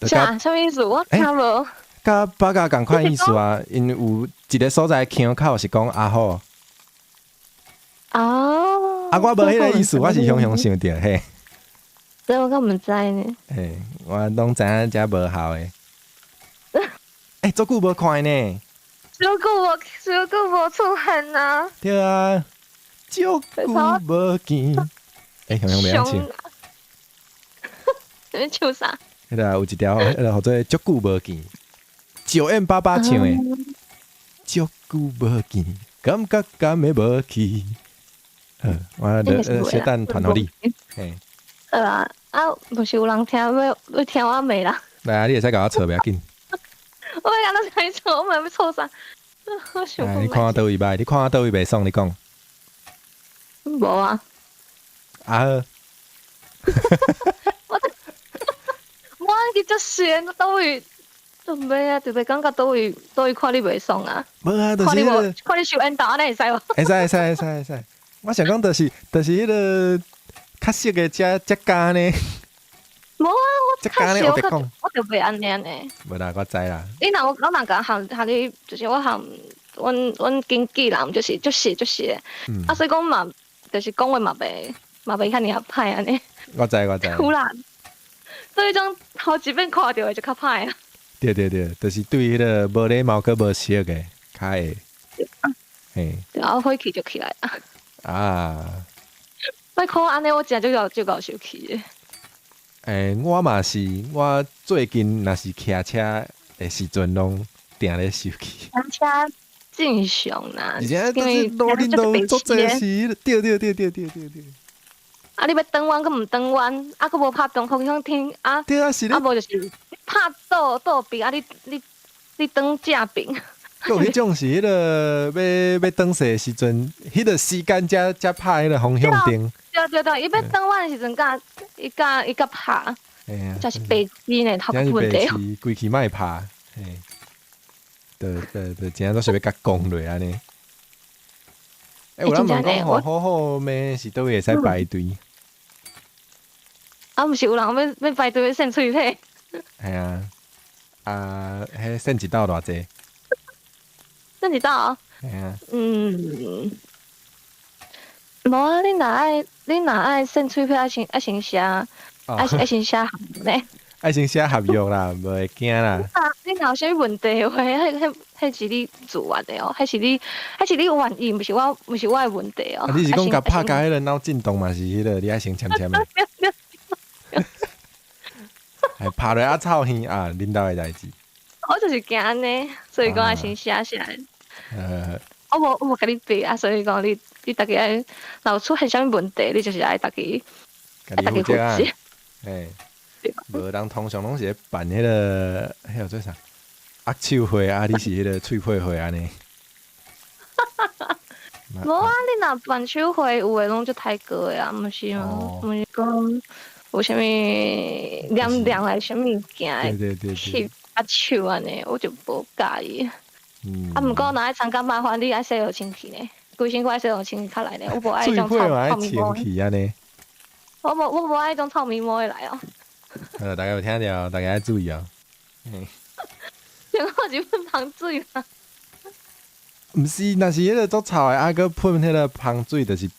啥？啥物意思？我聽無。
佮八嘎仝款意思啊，𪜶有一个所在腔口是講阿好。
哦。
啊，我無彼個意思，我是雄雄想著嘿。
這我敢毋知呢。
嘿，我攏知影遮無效的。欸，足久無看呢。
足久無出現啊。
對啊，足久無見。欸，雄雄袂曉唱。
你唱啥？
彼個有一條，彼個號做足久無見。9M88唱的，足久無見，感覺敢會無去。好，我小等傳予你。嘿。
好啊，啊，無是有人聽欲聽我罵人。
來啊，你會使共我吵袂要緊。
我欲按怎共你吵？我毋知欲吵啥。我想
你看我佗位䆀？你看我佗位袂爽？你講。
無啊。
啊好。
我我去足閒，佗位做咩啊？特別感覺佗位佗位看你袂爽啊？
無啊，就是
看你無看你受緣投按呢會使無？
會使會使會使會使。我想講就是彼个較熟的才才敢呢。
無啊，我較熟，我就袂按呢呢。
無啦，我知啦。
你若我若共含含你，就是我含阮經紀人，就是足熟足熟的。啊，所以講嘛，就是講話嘛袂遐爾仔歹按呢。
我知我知。
有啦，所以種頭一擺看著的就較歹啊。
對對對，就是對彼个無禮貌閣無熟的較會。嘿。
然後火氣就起來啊。
啊。
莫看按呢，我真正足夠生氣的。
欸，我嘛是，我最近若是騎車的時陣，攏定咧生氣。
騎車正常啦，
而且就是路頂都足濟時，對對對對對對對。
啊，你欲轉彎閣毋轉彎，啊，閣無拍中方向燈，啊，
對啊，是
啊，無就是拍倒倒邊，啊，你轉正邊。
閣有彼種是彼个欲轉踅的時陣，彼个時間才拍彼个方向燈。
對對對，伊欲轉彎的時陣，佮伊佮伊佮拍，真是白痴呢，頭殼問題。
規氣莫拍，嘿，對對對，真正都是欲共講落按呢。欸，有人問講吼，好好罵是佗位會使排隊？
啊，毋是有人欲排隊欲搧喙䫌？
係啊，啊，彼搧一道偌濟？
搧一道？
係啊。
嗯，無啊！你若愛搧喙䫌，愛先寫，愛先寫合約呢？
愛先寫合約啦，無會驚啦。
啊，你若有啥物問題的話，彼是你自願的哦，彼是你願意，毋是我的問題哦。
啊，你是講共拍共彼个腦震盪嘛？是彼个你愛先簽簽的。還拍落啊臭耳啊，恁兜的代誌。
我就是驚按呢，所以講愛先寫寫。我無共你逼啊，所以講你家己愛，若有出現啥物問題，你就是愛家己，
家己負責啊。嘿，無人通常攏是咧辦彼个，彼叫做啥？握手會啊，你是彼个喙䫌會按呢？
無啊，你若辦手會，有的攏足刣高的啊，毋是嗎？毋是講有啥物黏黏來啥物物件去握手按呢，我就無佮意。啊，毋過若愛參加麻煩，你愛洗予清氣呢，規身軀愛洗予清氣較來呢。我無愛彼種臭臭咪毛。我無愛彼種臭咪毛的來哦。
好，大家有聽著，大家愛注意哦。
像我是噴芳水啦。
毋是，若是彼个足臭的，啊，閣噴彼个芳水，就是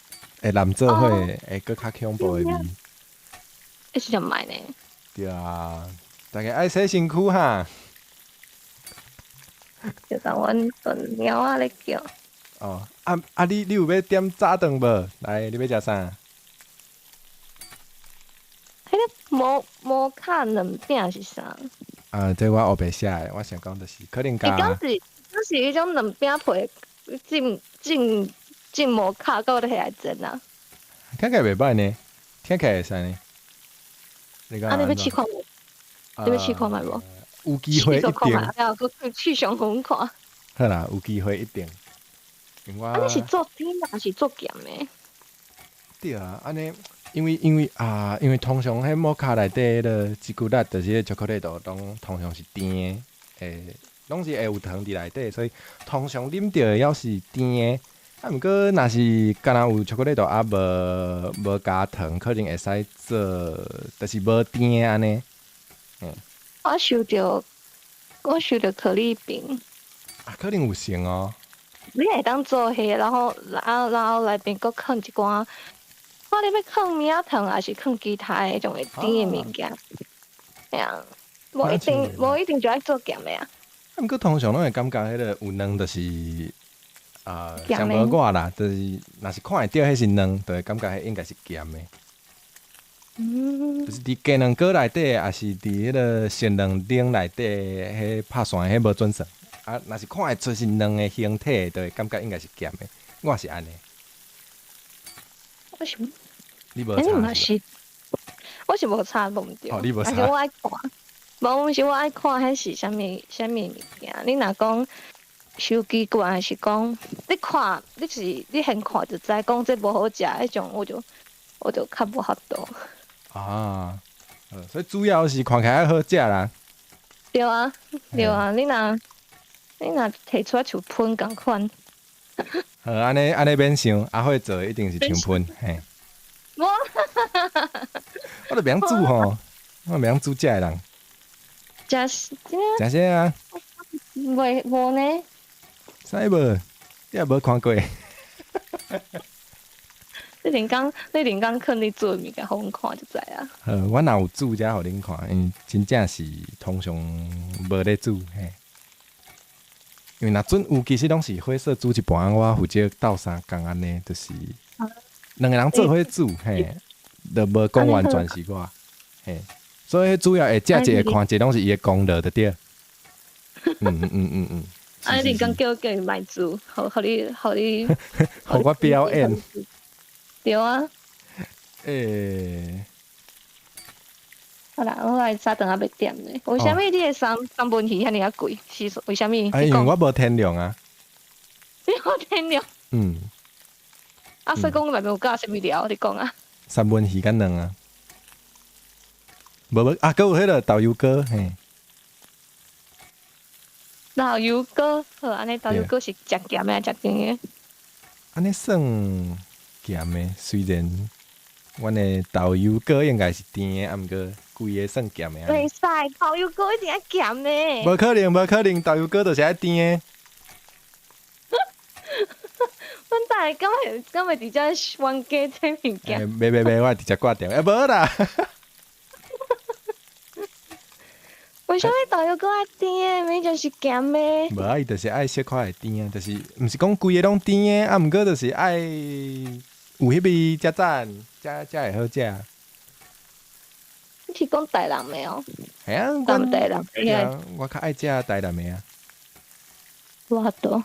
會淋做伙，會閣較恐怖的味。
彼是就毋愛呢。
對啊，大家愛洗身軀哈。
就當阮阮貓仔咧叫。
哦，啊啊！你有欲點早頓無？來，你欲食啥？
彼个摩卡軟餅是啥？
啊，這我烏白寫的，我想講就是可能共。
伊敢是敢是彼種軟餅皮浸浸浸摩卡，閣落來煎啊？
聽起來袂䆀呢，聽起來會使呢。你
啊，你欲試看無？你欲試看覓無？
有機會一定。
閣去上遠看。
好啦，有機會一定。
啊，你是做甜抑是做鹹的？
對啊，按呢，因為通常彼摩卡內底彼个朱古力，就是彼个巧克力都攏通常是甜的，會攏是會有糖佇內底，所以通常啉著的猶是甜的。啊，毋過若是敢若有巧克力豆啊，無加糖，可能會使做，就是無甜的按呢。嗯。
我收著可麗餅。
啊，可能有成哦。
你會當做彼个，然後內面閣囥一寡，看你欲囥米仔糖，抑是囥其他的彼種會甜的物件。嘿啊，無一定就愛做鹹的啊。
啊，毋過通常攏會感覺彼个有卵就是啊，像無我啦，就是若是看會著彼是卵，就會感覺彼應該是鹹的。就是佇雞卵糕內底，抑是佇彼个鮮卵奶內底，彼拍線彼無準算。啊，若是看會出是卵的形體，就會感覺應該是鹹的。我是按呢。
我是，
你無查是？
我是無查無毋對。
哦，你無查。
但是我愛看，無，毋是我愛看彼是啥物啥物物件。你若講傷奇怪，還是講你看，你是你先看就知講這無好食，彼種我就較無法度。
啊，所以主要是看起來好食啦。
對啊，對啊，你若提出來像噴仝款。
好，按呢按呢免想，阿慧做的一定是像噴嘿。
我，
我都袂曉煮吼，我袂曉煮食的人。
食
食啥啊？
袂無呢？
啥無？你也無看過。
你連工囥你煮的物件，予阮看就知啊。
好，我若有煮才予恁看，因為真正是通常無咧煮嘿。因為若準有，其實攏是伙說煮一半，我負責鬥相共按呢，就是兩个人做伙煮嘿，就無講完全是我嘿。所以主要會食一个看一个，攏是伊的功勞就對。
啊，你敢叫伊莫煮，予你，
予我表演。
對啊。
欸。
好啦，我來早頓猶袂點咧。為啥物你的三文魚遐爾仔貴？是為啥物？
啊，因為我無天量啊。
你無天量？
嗯。
啊，所以講內面有加啥物料？你講啊。
三文魚佮卵啊。無無啊，閣有彼个豆油膏嘿。
豆油膏好，按呢豆油膏是食鹹的，抑食甜的？
按呢算鹹的，雖然阮的豆油膏應該是甜的，啊毋過規个算鹹的。
袂使，豆油膏一定愛鹹的。
無可能，無可能，豆油膏就是愛甜的。
阮大家敢會直接冤家這物件？
袂袂袂，我直接掛掉。欸，無啦。
為啥物豆油膏愛甜的？明明就是鹹的。
無啊，伊就是愛小可會甜啊，就是毋是講規个攏甜的，啊，毋過就是愛有彼味才讚，才會好食。
你是講台南的哦？
嘿啊，
台南的。
我較愛食台南的啊。
無法度。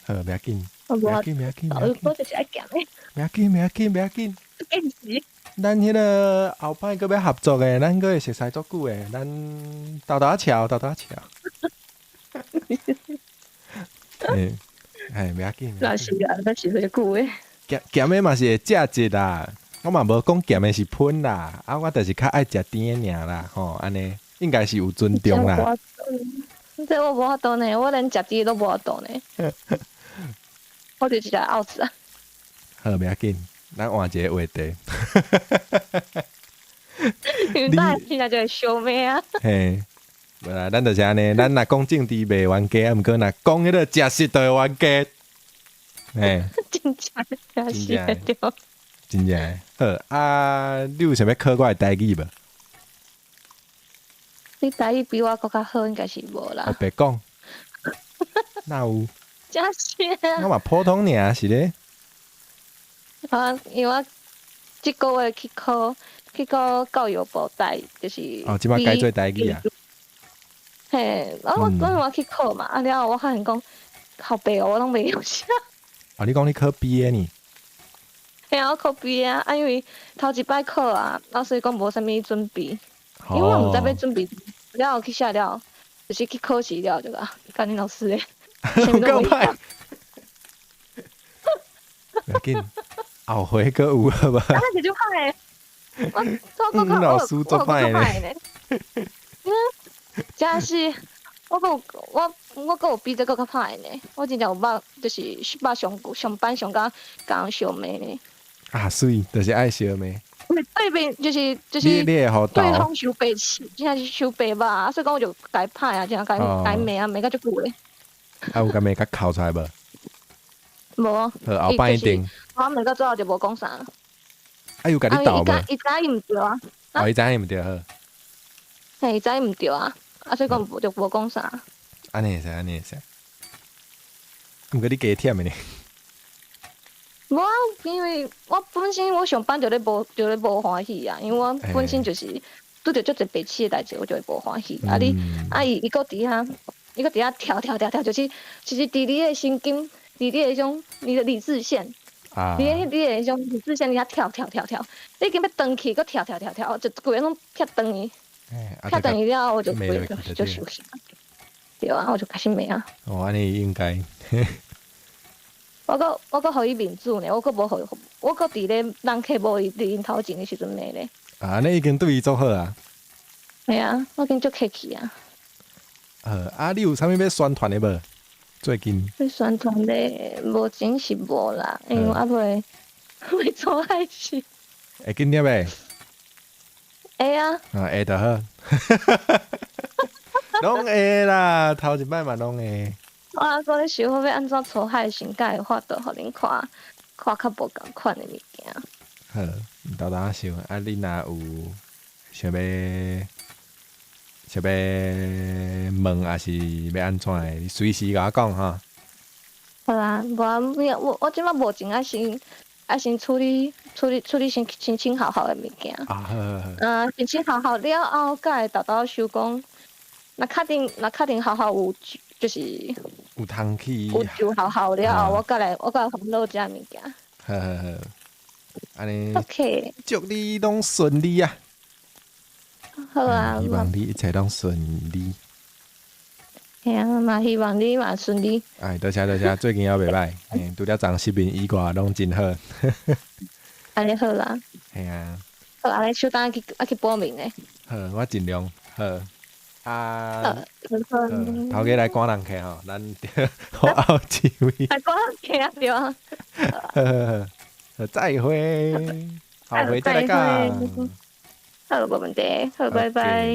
好，袂要緊。袂要緊，袂要緊。
豆油膏就是愛鹹的。
袂要緊，袂要緊，袂要緊。
堅持。
咱彼个後擺閣欲合作的，咱閣會熟似足久的，咱沓沓仔撨，沓沓仔撨。嘿，嘿，袂要緊。
那是啊，那是足久的。
鹹鹹的嘛是會食一啦，我嘛無講鹹的是噴啦，啊，我就是較愛食甜的爾啦，吼，按呢應該是有尊重啦。
這我無法度呢，我連食甜都無法度呢。我就一個拗子啊。
好，袂要緊。咱換一個話題。
你現在就會相罵啊？
嘿，無啦，咱就是按呢，咱若講政治袂冤家，啊，毋過若講彼個食食就會冤家。嘿，
真正食食對。
真正好啊！你有啥物考我的台語無？
你台語比我閣較好，應該是無啦。
哦，白講。哪有？
真是啊！
我嘛普通爾是咧。
啊，因為我這個月去考教育部台，就是
哦，這擺改做台語啊。
嘿，啊，我講我去考嘛，啊了後我發現講好白哦，我攏袂曉寫。
哦，你講你考 B 的呢？
嘿啊，我考 B 啊，啊，因為頭一擺考啊，啊，所以講無啥物準備，因為我毋知欲準備，了後去寫了，就是去考試了就啊，幹你老師咧，
有夠歹。袂要緊。後回閣有好無？
啊，是足歹的，我
老師足歹
咧。嗯，真是，我閣有我閣有比這閣較歹呢。我真正有捌，就是捌上上班上甲共人相罵呢。
啊，媠，就是愛相罵。
對面就是對方收白痴，真正是收白肉，所以講我就共伊拍啊，真正共伊罵啊，罵甲足久的。
啊，有共罵甲哭出來無？
無。
好，後擺一定。
我罵到最後就無講啥。
啊，有共你鬥無？
伊知伊毋對啊。
哦，伊知伊毋對好。
嘿，伊知伊毋對啊，啊，所以講就無講啥。
按呢會使，按呢會使。毋過你加忝的呢。
無啊，因為我本身我上班就咧無歡喜啊，因為我本身就是拄著足濟白痴的代誌，我就會無歡喜。啊你啊伊伊閣佇遐，伊閣佇遐跳跳跳跳，就是就是佇你的神經，佇你的彼種你的理智線。你的彼種理智線佇遐跳跳跳跳，你已經欲斷去，閣跳跳跳跳，就規个攏拆斷去。拆斷去了後，我就規个就生氣。對啊，我就開始罵啊。
哦，按呢應該。
我閣予伊面子呢，我閣無予，我閣佇咧人客無佇𪜶頭前的時陣罵咧。
啊，按呢已經對伊足好啊。
嘿啊，我已經足客氣啊。
啊，你有啥物欲宣傳的無？最近。
欲宣傳的，目前是無啦，因為猶未做開始。
會緊張袂？
會啊。
啊，會就好。攏會啦，頭一擺嘛攏會。
我猶閣咧想好欲按怎出海先才會法度予恁看，看較無仝款的物件。
好，沓沓仔想，啊，你若有想欲問，抑是欲按怎的，你隨時共我講哈。
好啊，無啊，我這擺目前愛先處理申請學校的物件。
啊，好好好。
啊，申請學校了後，才會沓沓想講，若確定學校有就是
有通去
有就學校了後，我閣來煩惱這物件。
好好好，按呢
，OK，
祝你攏順利啊！
好啊，
希望你一切攏順利。
嘿啊，嘛希望你嘛順利。
哎，多謝多謝，最近猶袂䆀，除了昨失眠以外，攏真好。
按呢好啦。
嘿啊。
好，按呢手等去愛去報名咧。
好，我盡量好。啊，
頭
家來趕人客吼，咱後一位。
來趕人客啊，對啊。
好好好，再會，後回再來講。
好，無問題，好，拜拜。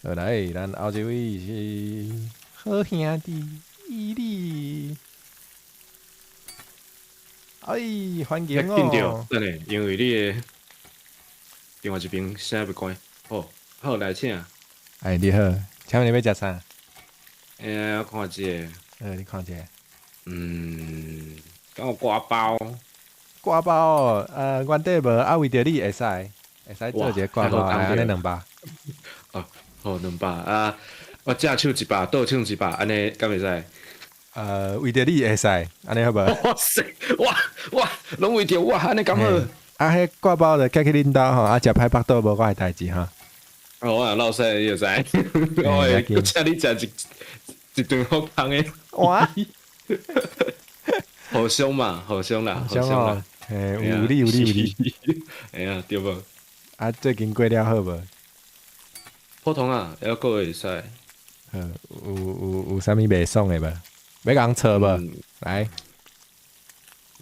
好來，咱後一位是好兄弟伊利。哎，歡迎哦！
等下，因為你的另外一邊聲欲關，好，好來請。
哎，你好，請問你欲食啥？
欸，我看這个。
你看這个。
嗯，敢有割包？
割包哦，阮底無，啊，為著你會使，會使做一个割包，按呢200。
哦，好兩百啊！我正手100，倒手100，按呢敢會使？
為著你會使，按呢好無？
哇塞，哇哇，攏為著我，按呢敢好？
啊，彼割包就寄去恁兜吼，啊，食歹腹肚無我的代誌哈。
哦，我若落屎你就知，我會閣請你食一頓好香的。
哇！
互相嘛，互相啦，
互相啦。嘿，有理有理有理。
哎呀，對無？
啊，最近過了好無？
普通啊，猶閣會使。
好，有啥物袂爽的無？欲共吵無？來。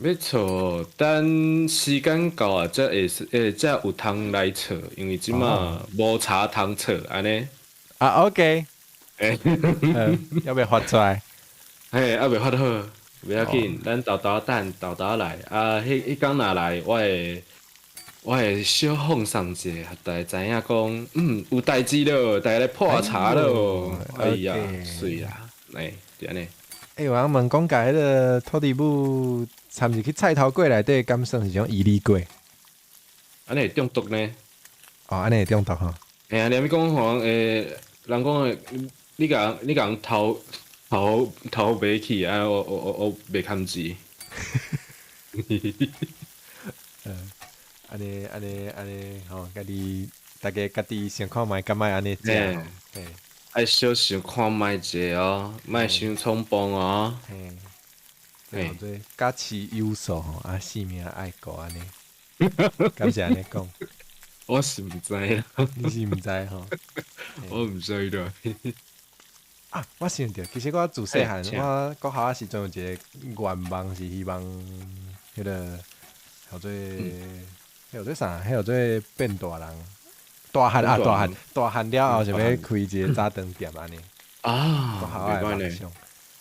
欲吵，等時間到啊，才會會才有通來吵，因為這馬無茶通吵，按呢。
啊，OK。
欸，
猶未發出來。
嘿，猶未發好，袂要緊，咱沓沓等，沓沓來。啊，彼彼工若來，我會小放鬆一下，予大家知影講，有代誌咯，大家來泡茶咯。哎呀，媠啦，來，就按呢。
欸，有人問講，共彼个土地母摻入去菜頭粿內底，敢算是種伊利粿？
按呢會中毒呢？
哦，按呢會中毒吼。
嘿啊，連咪講吼，人講的，你共人偷偷偷買去啊！我袂堪治。
按呢按呢按呢吼，家己大家家己想看覓，敢欲按呢食吼。
愛小想看覓者哦，莫傷衝動哦。
嘿，對，家飼有數吼，啊，性命愛顧按呢，敢是按呢講？
我是毋知啦。
你是毋知吼？
我毋知啦。
啊，我想著，其實我自細漢，我國校仔時陣有一个願望是希望，彼个叫做，彼叫做啥？彼叫做變大人，大漢啊，大漢，大漢了後想欲開一个早頓店按呢。
啊，
國校仔的夢想。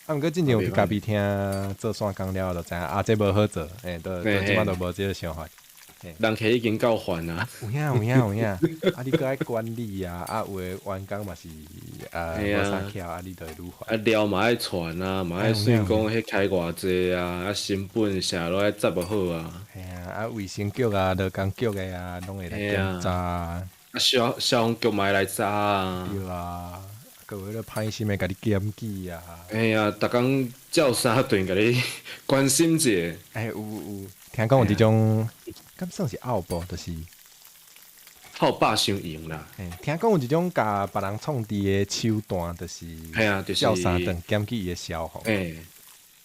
啊，毋過進前有去咖啡廳做散工了後，就知影啊，這無好做，欸，都這擺都無這个想法。
人客已經夠煩啊！
有影有影有影，啊你閣愛管理啊，啊有的員工嘛是啊無啥巧，啊你就會愈煩。
啊料嘛愛傳啊，嘛愛算講彼開偌濟啊，啊成本啥攏愛執予好啊。
嘿啊，啊衛生局啊、勞工局的啊，攏會來檢查啊。
啊消防局嘛會來查啊。
對啊，閣有彼个歹心的共你檢舉啊。
嘿啊，逐工照三頓共你關心一下。
欸，有有，聽講有這種。敢算是拗步，就是
泡霸傷用啦。
嘿，聽講有一種共別人創治的手段，就是
嘿啊，就是
照三頓檢舉伊的消防。
欸，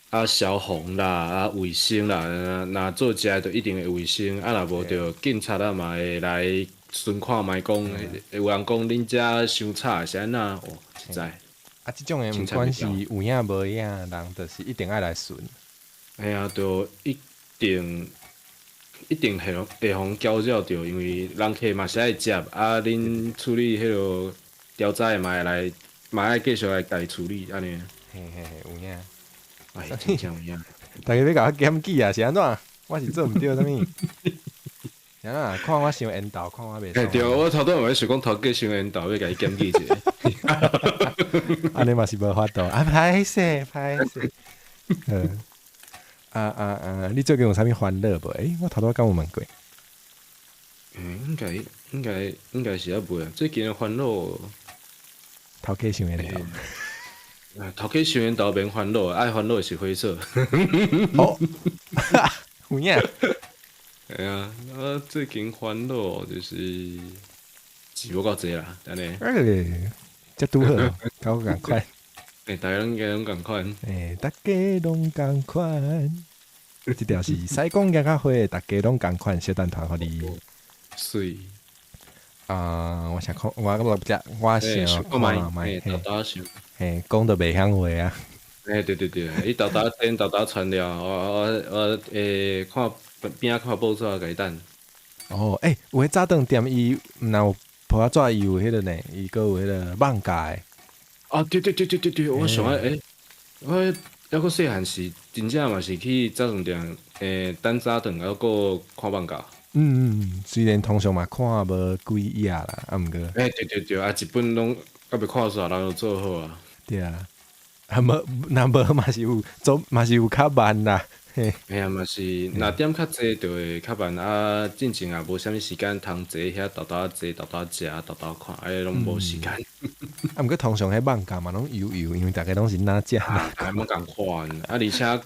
啊消防啦，啊衛生啦，若做食的就一定會衛生，啊若無就警察啊嘛會來巡看覓講，有人講恁遮傷吵是按怎？哦，實在。
啊，這種的毋管是有影無影，人就是一定愛來巡。
嘿啊，就一定。一定會予攪擾著，因為人客嘛是愛食，啊，恁處理彼个調查的嘛會來，嘛愛繼續來共伊處理按呢。
嘿嘿嘿，有影。
哎，真正有影。
大家欲共我檢舉啊？是按怎？我是做毋對啥物？是按怎？看我傷緣投，看我袂爽。
欸，對，我頭拄仔想講頭家傷緣投，欲共伊檢舉一下。
按呢嘛是無法度，啊，歹勢歹勢。啊啊啊！你最近有啥物煩惱無？欸，我頭拄仔敢有問過？
應該是猶未啊。最近的煩惱，
頭家傷緣投。
頭家想緣投免煩惱，愛煩惱的是火嫂。
哦，有影？
系啊，我最近煩惱就是錢無夠濟啦，按呢。
欸，這拄好，佮我仝款。
欸，大家攏應該攏仝款。
欸，大家攏仝款。這條是西貢行較花，大家攏仝款，小等團予你。
媠。
啊，我想看，我我我想
看覓，沓沓想。
嘿，講著袂曉話啊。
欸，對對對，伊沓沓煎，沓沓傳了，我欸看邊仔看報紙共伊等。
哦，欸，有的早頓店伊毋若有報仔紙，伊有彼個呢，伊閣有彼個網架的。
啊，對對對對對對，我想愛欸，我猶閣細漢時，真正嘛是去早頓店，欸，等早頓，猶閣看網架。
嗯嗯，雖然通常嘛看無幾頁啦，啊毋過。
欸，對對對，啊一本攏猶未看煞，人就做好啊。
對啊，啊無，若無嘛是有做，嘛是有較慢啦。嘿。
嘿啊，嘛是，若點較濟就會較慢啊。進前也無啥物時間通坐遐沓沓坐，沓沓食，沓沓看，啊攏無時間。
啊，毋過通常彼網架嘛攏油油，因為逐家攏是哪食。
啊，攏仝款，啊，而且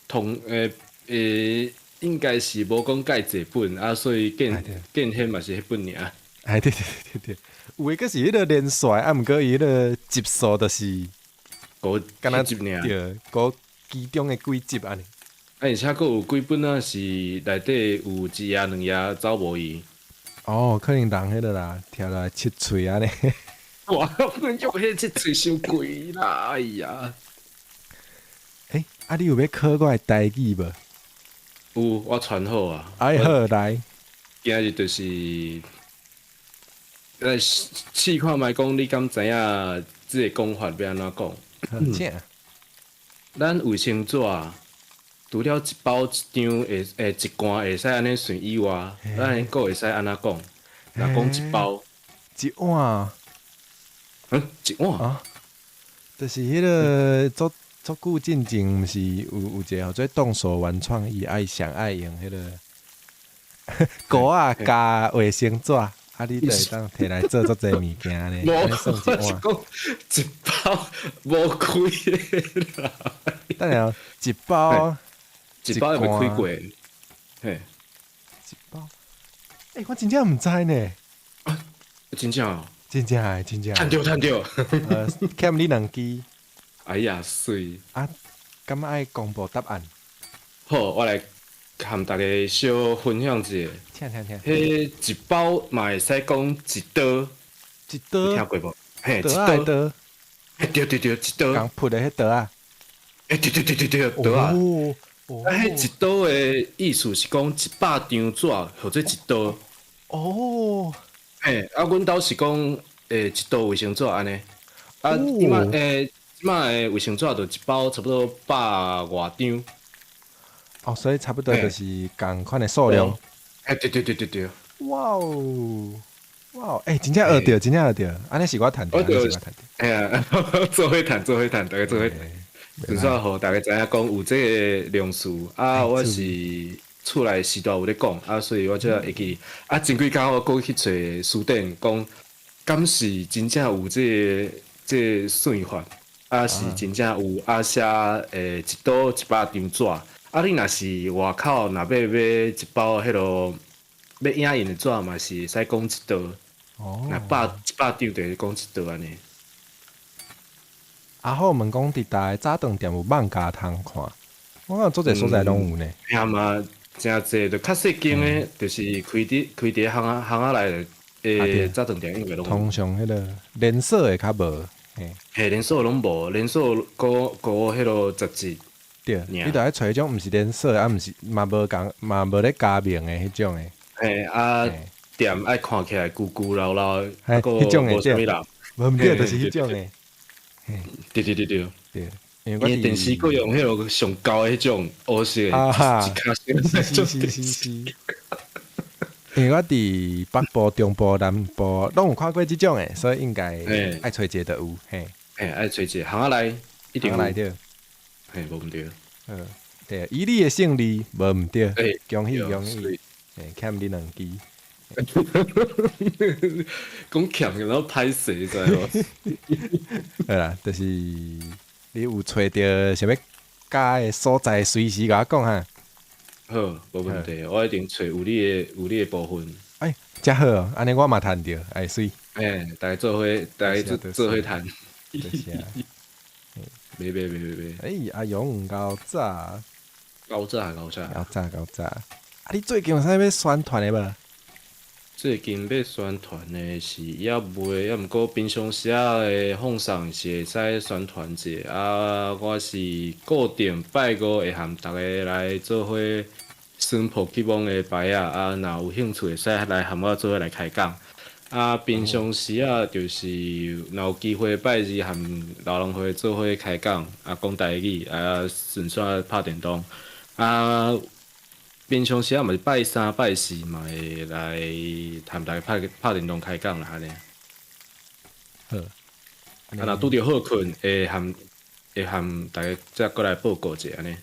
同欸欸，應該是無講蓋濟本，啊，所以見見彼嘛是彼本爾。
哎，對對對對，有的閣是彼個連續，啊，毋過伊彼個集數就是，
敢若集爾。
對，閣其中的幾集按呢。
啊，而且閣有幾本仔是內底有一頁兩頁走無去。
哦，可能人彼個啦，摕來切喙按呢。
哇，用彼切喙傷貴啦！哎呀。
欸，啊，你有欲考我的台語無？
有，我傳好啊。
哎好，來。
今日就是來試看覓，講你敢知影這个講法欲按怎講？
好，請。
咱衛生紙除了一包一張會會一罐會使按呢算以外，咱閣會使按怎講？若講一包，
一碗，
嗯，一碗
啊，就是彼个足足久進前，毋是有一個號做動手玩創意，愛上愛用彼个鍋仔加衛生紙，啊，你就會當摕來做足濟物件呢。
無，我是講一包無開的啦。
等下，一包，
一包猶未開過，嘿，
一包，欸，我真正毋知呢。
啊，真正哦？
真正的，真正。
趁著趁著。
欠你兩支。
哎呀，媠！
啊，敢愛公布答案？
好，我來含大家小分享一下。
請請請。
彼一包嘛會使講一刀。
一刀。
聽過無？嘿，一
刀。刀。
嘿，對對對，一刀。
仝噗的彼刀仔。
欸，對對對對對，刀仔。
哦。
啊，彼一刀的意思是講100張紙號做一刀。
哦。
嘿，啊，阮兜是講，欸，一刀衛生紙按呢。啊，這擺欸，這擺的衛生紙就一包差不多百外張。
哦，所以差不多就是仝款的數量。
欸，對對對對對。
哇哦，哇哦，欸，真正學著，真正學著，按呢是我趁著，按呢是我趁著。
哎呀，做伙趁，做伙趁，大家做伙趁。至少予大家知影講有這个量詞啊，我是厝內時代有咧講啊，所以我才會記。啊，前幾工我閣去揣辭典，講敢是真正有這个這个算法，啊是真正有啊寫欸一刀100張紙。啊，你若是外口若欲買一包彼囉欲影印的紙嘛，是會使講一刀。
哦。
若百100張就會講一刀按呢。
阿好問講，佇逐个早頓店有網架通看，我感覺足濟所在攏有呢。
嘿嘛，誠濟，就較細間的，就是開佇巷仔巷仔內的早頓店應該攏有。
通常彼个連鎖的較無，嘿。
嘿，連鎖攏無，連鎖閣閣彼囉雜誌。
對，你著愛揣彼種毋是連鎖的，啊，毋是嘛無仝嘛無咧加盟的彼種的。
嘿，啊，店愛看起來舊舊老老的，
嘿，彼種的對。無毋對，就是彼種的。
對對對對
對，
因為電視閣用彼囉上厚的彼種烏色的，一卡
是是是是。因為我佇北部、中部、南部攏有看過這種的，所以應該愛揣一个就有。嘿，
嘿，愛揣一个巷仔內一定
來對。
嘿，無毋對。
嗯，對，以你的勝利無毋對，恭喜恭喜。嘿，欠你兩支。
講欠然後歹勢，知無？
好啦，就是你有揣著想欲加的所在，隨時共我講哈。
好，無問題，我一定揣有你的部分。
哎，遮好哦，按呢我嘛趁著，哎媠。
欸，大家做伙，大家做伙趁。
就是啊。
袂袂袂袂袂。
哎，阿勇夠早。
夠早夠早。
夠早夠早。啊，你最近有啥欲宣傳的無？
最近欲宣傳的是猶未，猶毋過平常時仔會放送是會使宣傳者啊。我是固定拜五會和逐家來做伙耍寶可夢的牌仔啊，若有興趣會使來和我做伙來開講。啊，平常時仔就是若有機會拜二和老人會做伙開講，啊，講台語，啊，順紲拍電動，啊。平常時仔嘛是拜三、拜四嘛會來和大家拍拍電動開講啦，按呢。
好。
啊，若拄著好睏，會和大家再閣來報告一下按呢。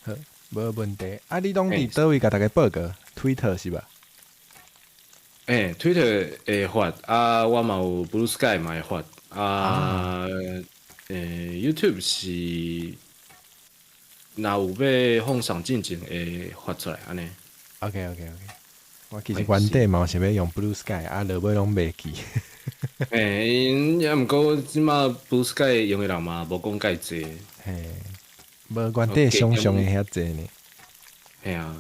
好，無問題。啊，你攏佇佗位共大家報告？Twitter 是吧？
欸，Twitter 會發，啊，我嘛有 Blue Sky 嘛會發，啊，YouTube 是。若有欲放送進前會發出來按呢。
OK，我其實原底嘛有想欲用 Blue Sky，啊，落尾攏袂記。
欸，抑毋過這馬 Blue Sky 用的人嘛無講蓋濟。
嘿，無原底想像的遐濟呢。
嘿啊，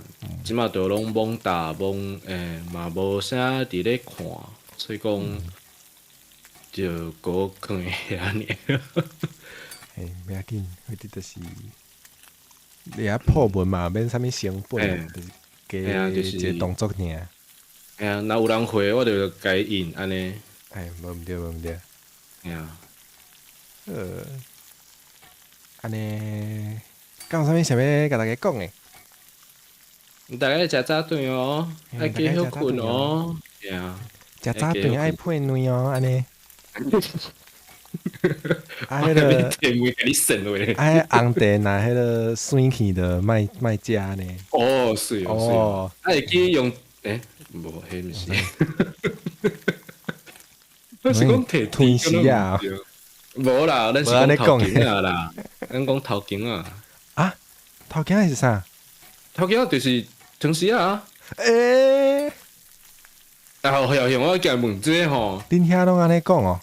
這馬都攏網大網欸嘛無啥佇咧看，所以講就閣囥佇遐爾。
嘿，袂要緊，彼個就是。你遐破文嘛，免啥物成本，就是加一個動作爾。
嘿啊，若有人回，我就共伊應按呢。
哎，無毋對，無毋對。
嘿啊。
按呢，敢有啥物想欲共大家講的？
大家食早頓哦，愛加歇睏哦。嘿啊。
食早頓愛配卵哦，按呢。啊，彼个，啊，紅茶若彼个酸去就莫莫食呢。
哦，是哦，啊，會記用，欸，無，彼毋是。我是講提
天時啊。
無啦，咱是講頭鏡仔啦，咱講頭鏡仔。
啊，頭鏡仔是啥？
頭鏡仔就是湯匙仔。
欸。
啊，好，我今日問這個吼。
恁遐攏按呢講哦？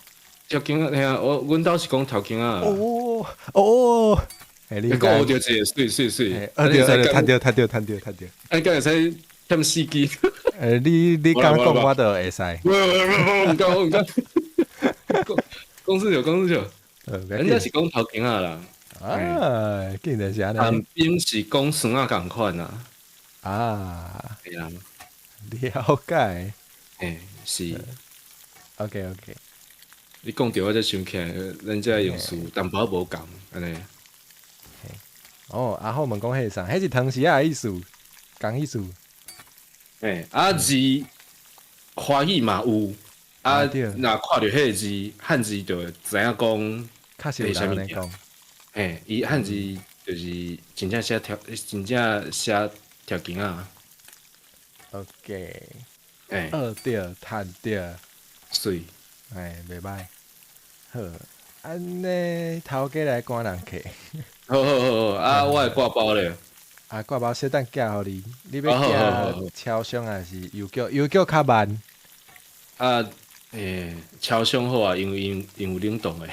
頭鏡仔，嘿啊，我阮兜是講頭鏡仔。
哦哦，
你講學著一個，媠媠媠。
啊對對，趁著趁著趁著趁著。
啊，敢會使忝死機？
欸，你敢講我就會使。
毋敢毋敢。講出就講出就。人家是講頭鏡仔啦。
啊，竟然是按呢。
旁邊是講酸仔仝款啊。
啊。
係啊。
了解。
欸，是。
OK OK。
你講著我才想起來，咱這用詞淡薄仔無仝，按呢。
哦，阿好問講彼是啥？彼是湯匙仔的意思，仝意思。
欸，啊字，華語嘛有，啊，若看著彼个字，漢字就會知影講。
確實有人按呢講。
欸，伊漢字就是真正寫條，真正寫條鏡仔。
OK。
欸。
學著，趁著。
媠。
哎，袂歹。好，按呢頭家來趕人客。
好好好好，啊，我會掛包咧。
啊，掛包小等寄予你，你欲寄超商還是郵局？郵局較慢。
啊，欸，超商好啊，因為𪜶有冷凍的。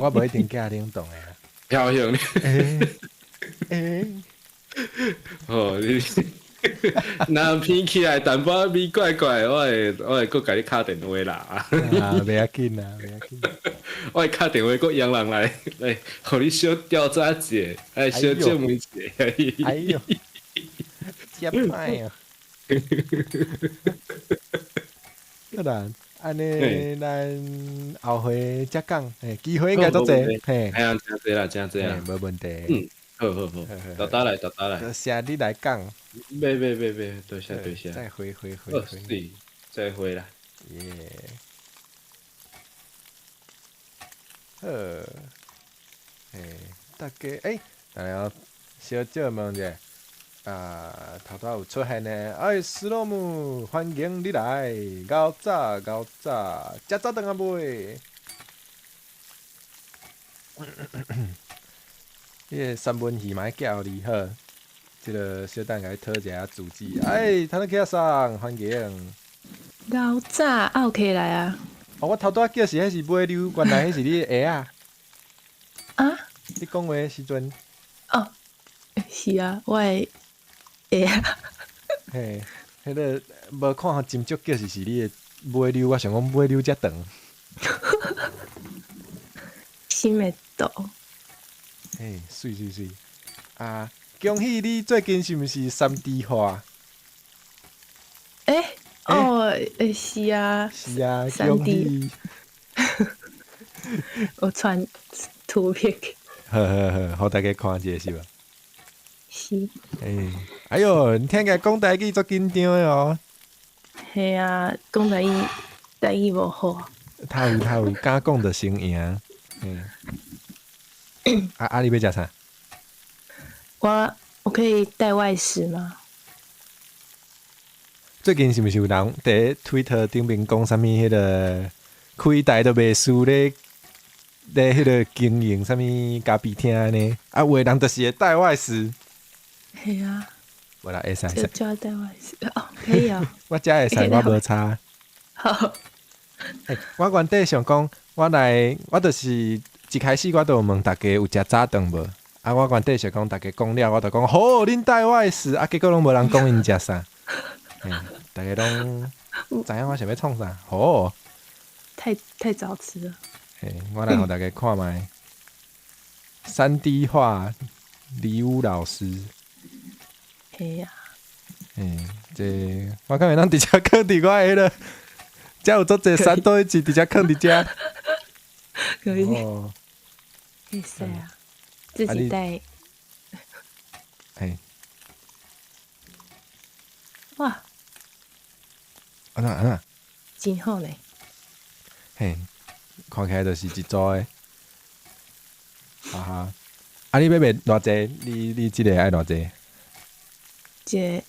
我無一定寄冷凍的啊。
超商。
欸欸。
好，你若偏起來淡薄仔味怪怪，我會閣共你敲電話啦。
啊，袂要緊啦，袂要緊。
我會敲電話閣邀人來來，予你小調查一下，來小證明一下。
哎喲，遮歹啊！好啦，按呢，咱後回再講，嘿，機會應該足濟，嘿。
嘿啊，誠濟啦，誠濟啦，
無問題。
嗯，好好好，沓沓來，沓沓來。
多謝你來講。
袂袂袂袂，多謝多謝。
再會會會會。
是，再會啦。
耶。好，嘿，大家欸，等下小借問一下，啊，頭拄仔有出現的，哎，斯洛姆，歡迎你來，𠢕早𠢕早，食早頓仔未？彼个三文魚嘛愛寄予你好，這个小等共你討一下住址。哎，唐克桑，歡迎。
𠢕早拗起來啊！
哦，我頭拄仔叫是彼是尾溜，原來彼是你的鞋仔。
啊？
你講話的時陣。
哦，是啊，我的鞋仔。
嘿，彼个無看斟酌叫是你的尾溜，我想講尾溜遮長。
新的圖。
嘿，媠媠媠！啊，恭喜你最近是毋是3D 畫？
欸，哦，欸，是啊。
是啊，恭喜！
我傳圖片。
好好好，予大家看一下是無？
是。
欸，哎喲，你聽起來講台語足緊張的哦。
嘿啊，講台語，台語無好。
他有他有，敢講就先贏。嗯。啊啊！你欲食啥？
我可以帶外食嗎？
最近是毋是有人佇推特頂面講啥物？彼个開台都袂輸咧，咧彼个經營啥物咖啡廳呢？啊，有的人就是會帶外食。
嘿啊。
無啦，會使會使。
就要帶外食哦，可以啊。
我食會使，我無差。
好。
欸，我原底想講，我來，我就是一開始我就有問大家有食早頓無？啊，我原底想講，大家講了，我就講好，恁帶外食，啊，結果攏無人講𪜶食啥。嘿，大家攏知影我想欲創啥？好。
太早吃了。
嘿，我來予大家看覓。3D 畫李武老師。
嘿啊。
嘿，這我看會當直接囥佇我的彼个，遮有足濟三多一直接囥佇遮。
可以。哦。會使啊，自己帶。
嘿。
哇。
按怎按怎？
真好咧。
嘿，看起來就是一組的。哈哈，啊，你欲賣偌濟？你這个愛偌濟？
這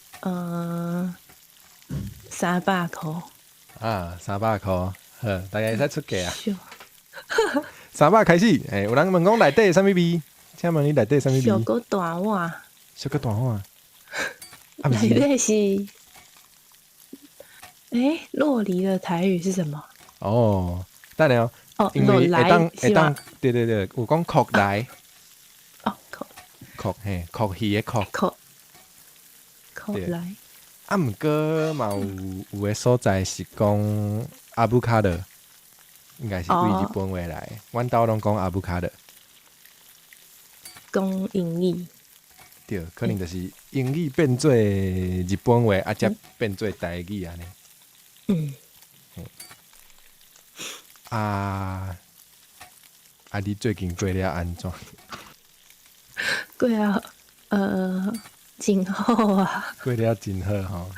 300箍。
啊，300箍，好，大家會使出價啊。300開始，欸，有人問講內底啥物味？請問你內底啥物味？
小閣大碗。
小閣大碗。
內底是，欸，酪梨的台語是什麼？
哦，等下
哦，
因為會當會當，對對對，有講殼來。
哦，殼。
殼嘿，殼魚的殼。
殼。殼來。
啊，毋過嘛有有的所在是講阿布卡多，應該是對日本話來。阮兜攏講阿布卡多。
講英語。
對，可能就是英語變做日本話，啊，才變做台語按呢。
嗯。
啊啊！你最近過了按怎？
過了真好啊。
過了真好吼。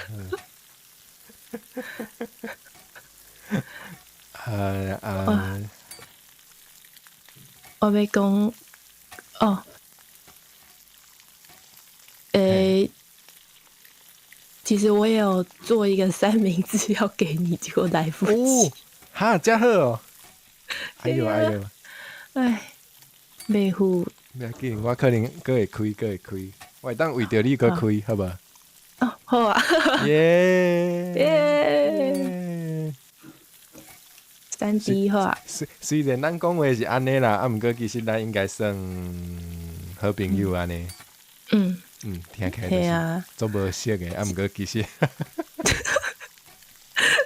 啊！
我欲講哦，欸，其實我也有做一個三明治要給你，結果來不及。
哦，哈，遮好哦！哎喲哎喲！
唉，袂赴。
袂要緊，我可能閣會開，閣會開，我會當為著你閣開，好無？
哦，好啊！
耶
耶！3D 畫。
雖然咱講話是按呢啦，啊，毋過其實咱應該算好朋友按呢。
嗯。
嗯，聽起來就是足無熟的，啊，毋過其實。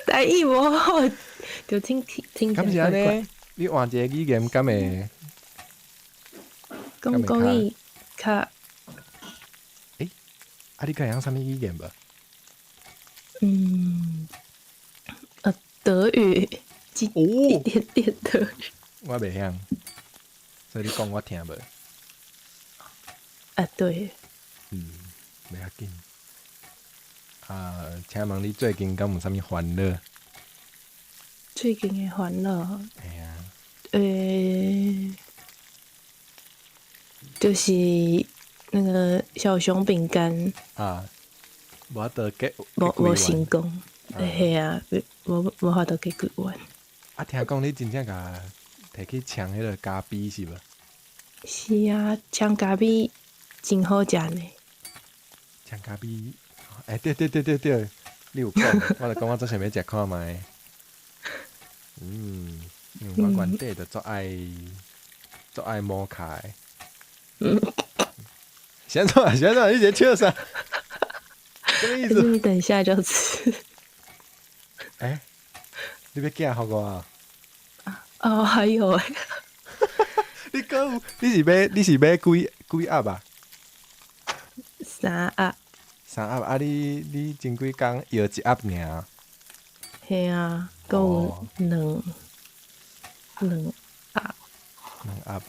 台語無好，就聽聽聽。
敢是按呢？你換一个語言，敢會？
講國語較。
欸，啊，你敢會曉啥物語言無？
嗯，德語，一點點德語。
我袂曉，所以你講我聽無。
啊，對。
嗯，袂要緊。啊，請問你最近敢有啥物煩惱？
最近的煩惱？
嘿啊。
欸，就是那個小熊餅乾。
啊，無法度結
無無成功，係啊，無無法度解決完。
啊，聽講你真正共提去搶彼個咖啡是無？
是啊，搶咖啡真好食呢。
搶咖啡，欸，對對對對對，你有講，我就講我足想欲食看覓。嗯，因為我原底就足愛足愛摩卡的。是按怎？是按怎？你佇笑啥？啥物意思？
你等一下就吃。
欸，你欲寄予我啊？
哦，還有欸。
你閣有？你是買你是買幾幾盒啊？
三盒。
三盒啊！你你前幾工搖一盒爾？
嘿啊，閣有兩兩盒。
兩盒，好。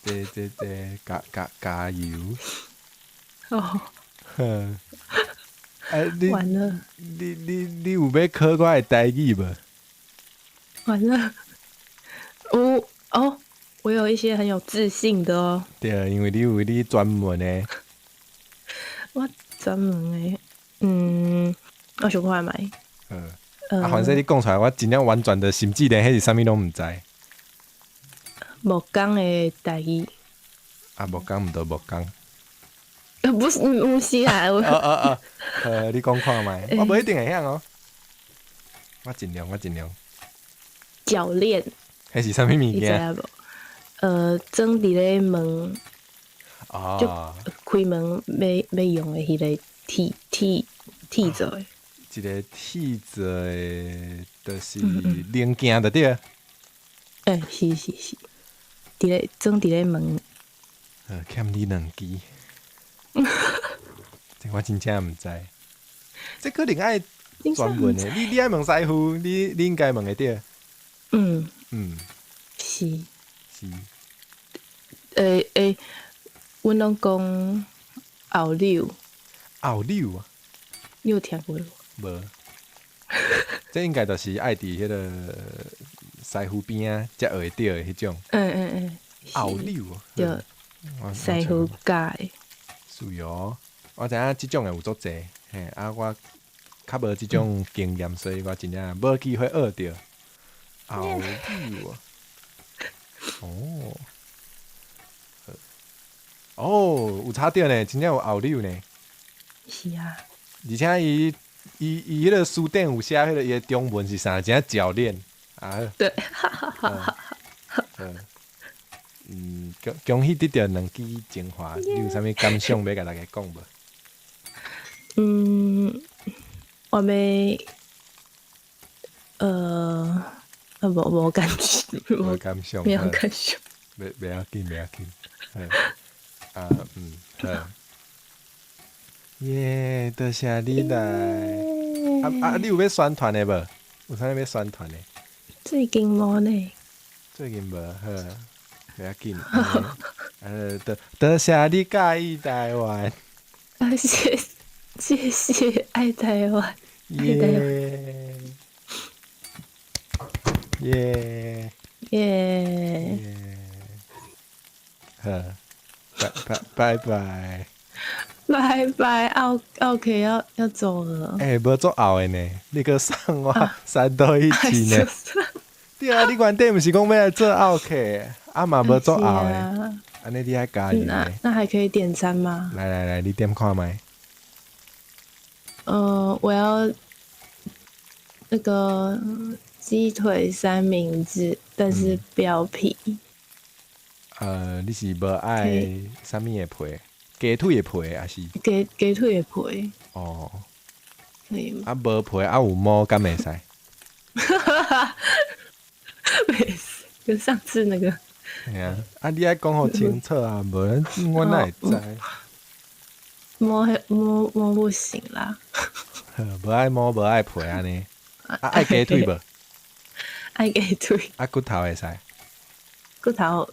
這這這加加加油！
哦。
呵。欸，你
完了。
你你你有欲考我的台語無？
完了。我哦，我有一些很有自信的哦。
對，因為你有你專門的。
我專門的，嗯，我想看覓。
嗯。啊，反正你講出來，我真正完全的甚至連彼是啥物攏毋知。
木工的台語。
啊，木工毋著木工。
不是，毋是啊。
哦哦哦，你講看覓，我無一定會曉哦。我盡量，我盡量。
鉸鏈。
彼是啥物物件？
裝佇咧門，
就
開門欲欲用的彼個鐵鐵鐵做的。
一個鐵做的，就是零件就對。
欸，是是是，佇咧裝佇咧門。
欠你兩支。這我真正毋知。這可能愛專門的，你你愛問師傅，你你應該問會著。
嗯。
嗯。
是。
是。
欸欸，阮攏講後柳。
後柳啊？
你有聽過無？
無。這應該就是愛佇彼个師傅邊仔才學會著的彼種。
嗯嗯嗯。
後柳啊。
對。師傅教的。
是哦，我知影這種的有足濟，嘿，啊，我較無這種經驗，所以我真正無機會學著。後柳啊。哦。哦，有查著呢，真正有後柳呢。
是啊。
而且伊伊伊彼个書頂有寫彼个伊的中文是啥？真正鉸鏈啊。
對。
嗯。嗯，恭恭喜得著兩支精華，你有啥物感想欲共大家講無？
嗯，我欲，無無感覺，
無感想，
沒有感想。
袂袂要緊，袂要緊。啊，嗯，好。耶，多謝你來。啊啊，你有欲宣傳的無？有啥物欲宣傳的？
最近無呢。
最近無，好，袂要緊。多多謝你佮意台灣。
啊，謝謝謝愛台灣，愛台灣。
耶
耶
耶，好，拜拜拜拜。
拜拜，奧奧客要要走了。
欸，無足漚的呢，你閣送我三多一起呢？對啊，你原底毋是講欲來做奧客，啊嘛無足漚的，按呢你愛加油。
那那還可以點餐嗎？
來來來，你點看覓。
我要那個雞腿三明治，但是不要皮。
你是無愛啥物的皮？雞腿的皮還是？
雞雞腿的皮。
哦。
可以嗎？
啊，無皮啊，有毛敢會使？
袂使，跟上次那個。
嘿啊，啊，你愛講予清楚啊，無我哪會知？
毛毛毛不行啦。
無愛毛，無愛皮按呢。啊，愛雞腿無？
愛雞腿。
啊，骨頭會使？
骨頭，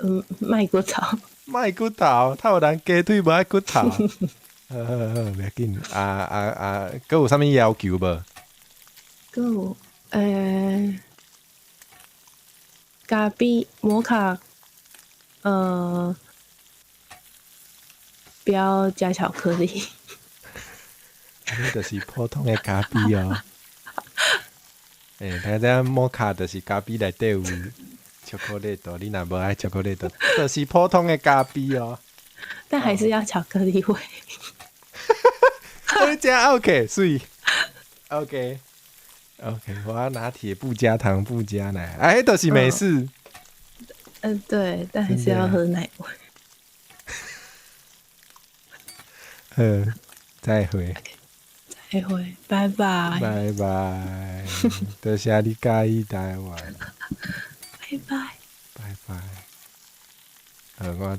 嗯，莫骨頭。
莫骨頭，透有人雞腿無愛骨頭。好好好，袂要緊。啊啊啊，閣有啥物要求無？
閣有，欸，咖啡摩卡，不要加巧克力。
你就是普通的咖啡哦。欸，大家知影摩卡就是咖啡內底有巧克力的，你若無愛巧克力的，就是普通的咖啡哦。
但還是要巧克力味。
你這 OK，水 OK OK，我要拿鐵不加糖不加奶，哎，就是美式。
對，但還是要喝奶味。
好，再會。
再會，拜拜。
拜拜，多謝你佮意台灣。
拜拜。
拜拜。好，我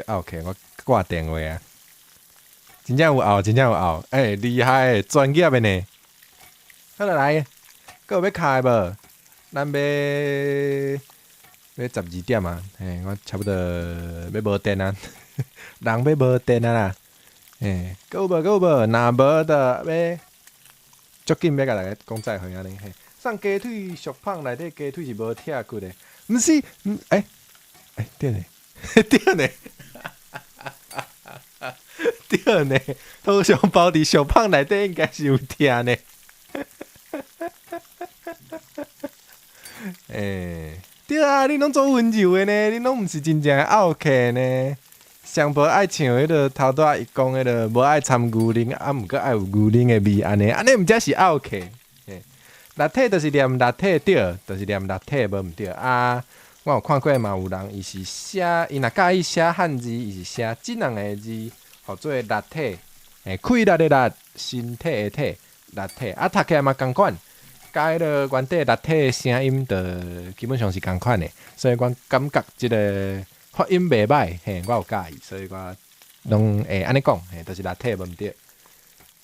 OK，我掛電話啊。真正有熬，真正有熬，欸，厲害，專業的呢。好啦，來，閣有欲敲的無？咱欲欲12點啊，嘿，我差不多欲無電啊，人欲無電啊啦。欸，閣有無？閣有無？若無就欲足緊欲共大家講再會按呢嘿。送雞腿俗胖內底雞腿是無拆骨的，毋是，欸欸，對呢，對呢，對呢，土上包佇俗胖內底應該是有拆呢。欸，對啊，你攏做溫柔的呢，你攏毋是真正的漚客呢。上無愛像彼个頭拄仔伊講彼个無愛摻牛奶，啊，毋過愛有牛奶的味，按呢，按呢毋才是漚客。嘿，立體就是念立體對，就是念立體無毋對啊。我有看過嘛，有人伊是寫，伊若佮意寫漢字，伊是寫這兩个字，號做立體，嘿，氣力的力，身體的體，立體啊，讀起來嘛仝款，佮彼个原底立體的聲音，就基本上是仝款的，所以阮感覺這个發音袂䆀，嘿，我有佮意，所以我攏會按呢講，嘿，就是立體無毋對。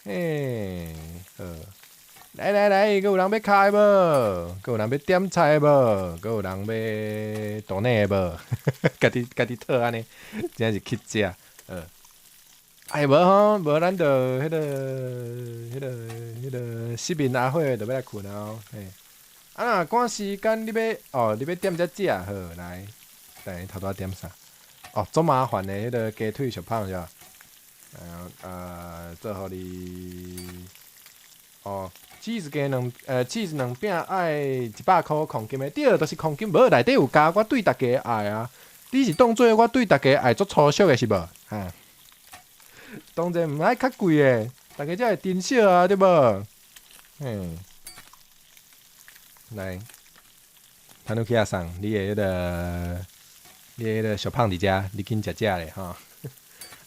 嘿，好，來來來，閣有人欲敲的無？閣有人欲點菜的無？閣有人欲抖內的無？家己家己討按呢，真是乞食。好，哎，無吼，無咱就彼个、彼个、彼个失眠阿伙就欲來睏啊哦。嘿，啊，若趕時間，你欲哦，你欲點遮食好來。等下頭拄仔點啥？哦，足麻煩的，彼个雞腿俗胖是吧？做予你哦，起司雞兩，起司兩餅愛100箍控金的，對，就是控金，無內底有加，我對逐家愛啊。你是當做我對逐家愛足粗俗的是無？哈，當然毋愛較貴的，逐家才會珍惜啊，對無？嘿，來，譚魯基亞桑，你的彼个。你彼个小胖佇遮，你緊食食咧吼。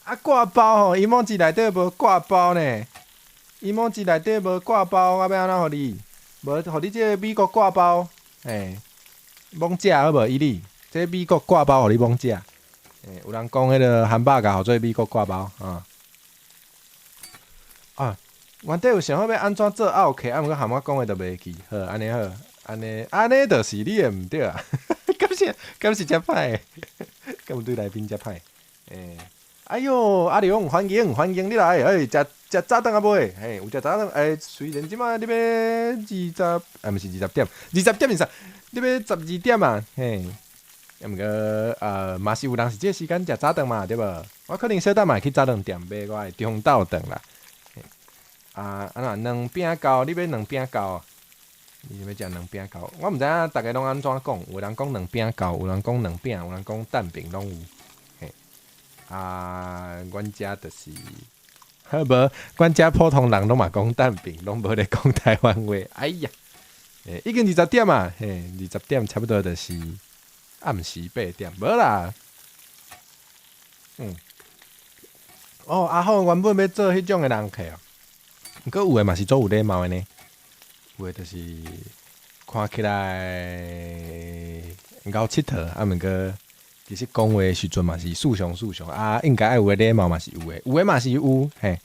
啊，掛包吼，emoji內底無掛包呢。emoji內底無掛包，我欲按怎予你？無，予你這个美國掛包，嘿，罔食好無？伊你，這個美國掛包予你罔食。欸，有人講彼个漢堡共予做美國掛包啊。啊，原底有想好欲按怎做漚客，啊，毋過含我講的就袂記。好，按呢好，按呢按呢就是你的毋對啊。敢是敢是遮歹？敢有對來賓遮歹？欸，哎喲，阿龍，歡迎歡迎你來！欸，食食早頓啊未？嘿，有食早頓？欸，雖然這擺你欲二十，啊，毋是20點，20點是啥？你欲12點啊？嘿，啊，毋過嘛是有人是這個時間食早頓嘛，對無？我可能小等嘛會去早頓店買我的中晝頓啦。啊，按怎兩餅糕？你欲兩餅糕？你欲食兩餅糕？我毋知影逐家攏按怎講，有人講兩餅糕，有人講兩餅，有人講蛋餅，攏有。嘿，啊，阮遮就是，好無？阮遮普通人攏嘛講蛋餅，攏無咧講台灣話。哎呀，欸，已經20點啊，嘿，20點差不多就是暗時8點，無啦。嗯。哦，阿好原本欲做彼種的人客哦，毋過有的嘛是足有禮貌的呢。有的就是看起來𠢕𨑨迌，啊，毋過其實講話的時陣嘛是四常四常，啊，應該愛有的禮貌嘛是有的，有的嘛是有，嘿，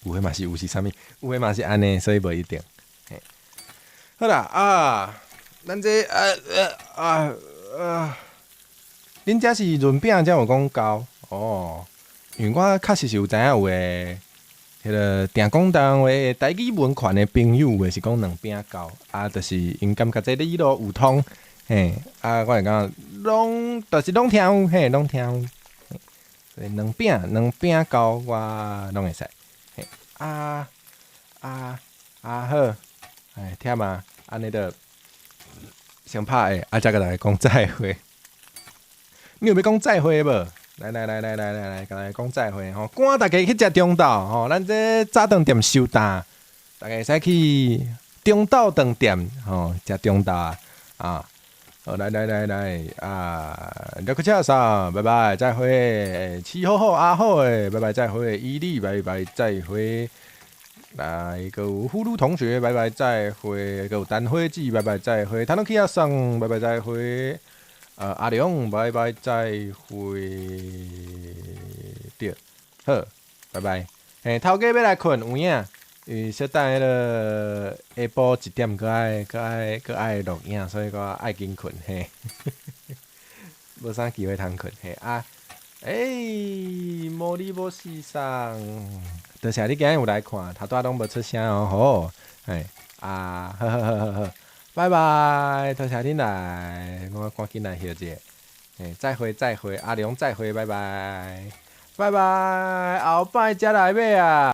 有的嘛是有是啥物？有的嘛是按呢，所以無一定。嘿，好啦，啊，咱這啊啊啊，恁遮是潤餅才有講糕哦，因為我確實是有知影有的。彼个定講台灣話台語文權的朋友，有的是講兩餅糕，啊，就是𪜶感覺這理路有通，嘿，啊，我會感覺攏，就是攏聽有，嘿，攏聽有，兩餅兩餅糕我攏會使。嘿，啊啊啊好，哎忝啊，按呢就先拍下，啊才共大家講再會。你有欲講再會無？來來來來來來來，共大家講再會吼！趕大家去食中晝吼，咱這早頓店收擔，大家會使去中晝頓店吼，食中晝啊！啊，好來來來來啊，六個七三，拜拜，再會。七好好阿好的，拜拜再會。伊利，拜拜再會。來，閣有呼嚕同學，拜拜再會。閣有陳花子，拜拜再會。塔諾基亞桑，拜拜再會。阿良，拜拜再會。對，好，拜拜。嘿，頭家欲來睏有影，因為小等彼个下晡一點閣愛閣愛閣愛錄影，所以講愛緊睏嘿。無啥機會通睏嘿啊！欸，魔力波西桑，多謝你今日有來看，頭拄仔攏無出聲哦，好，嘿，啊，好好好好好，拜拜，多謝恁來，我趕緊來歇者，嘿，再會再會，阿良再會，拜拜，拜拜，後擺才來買啊。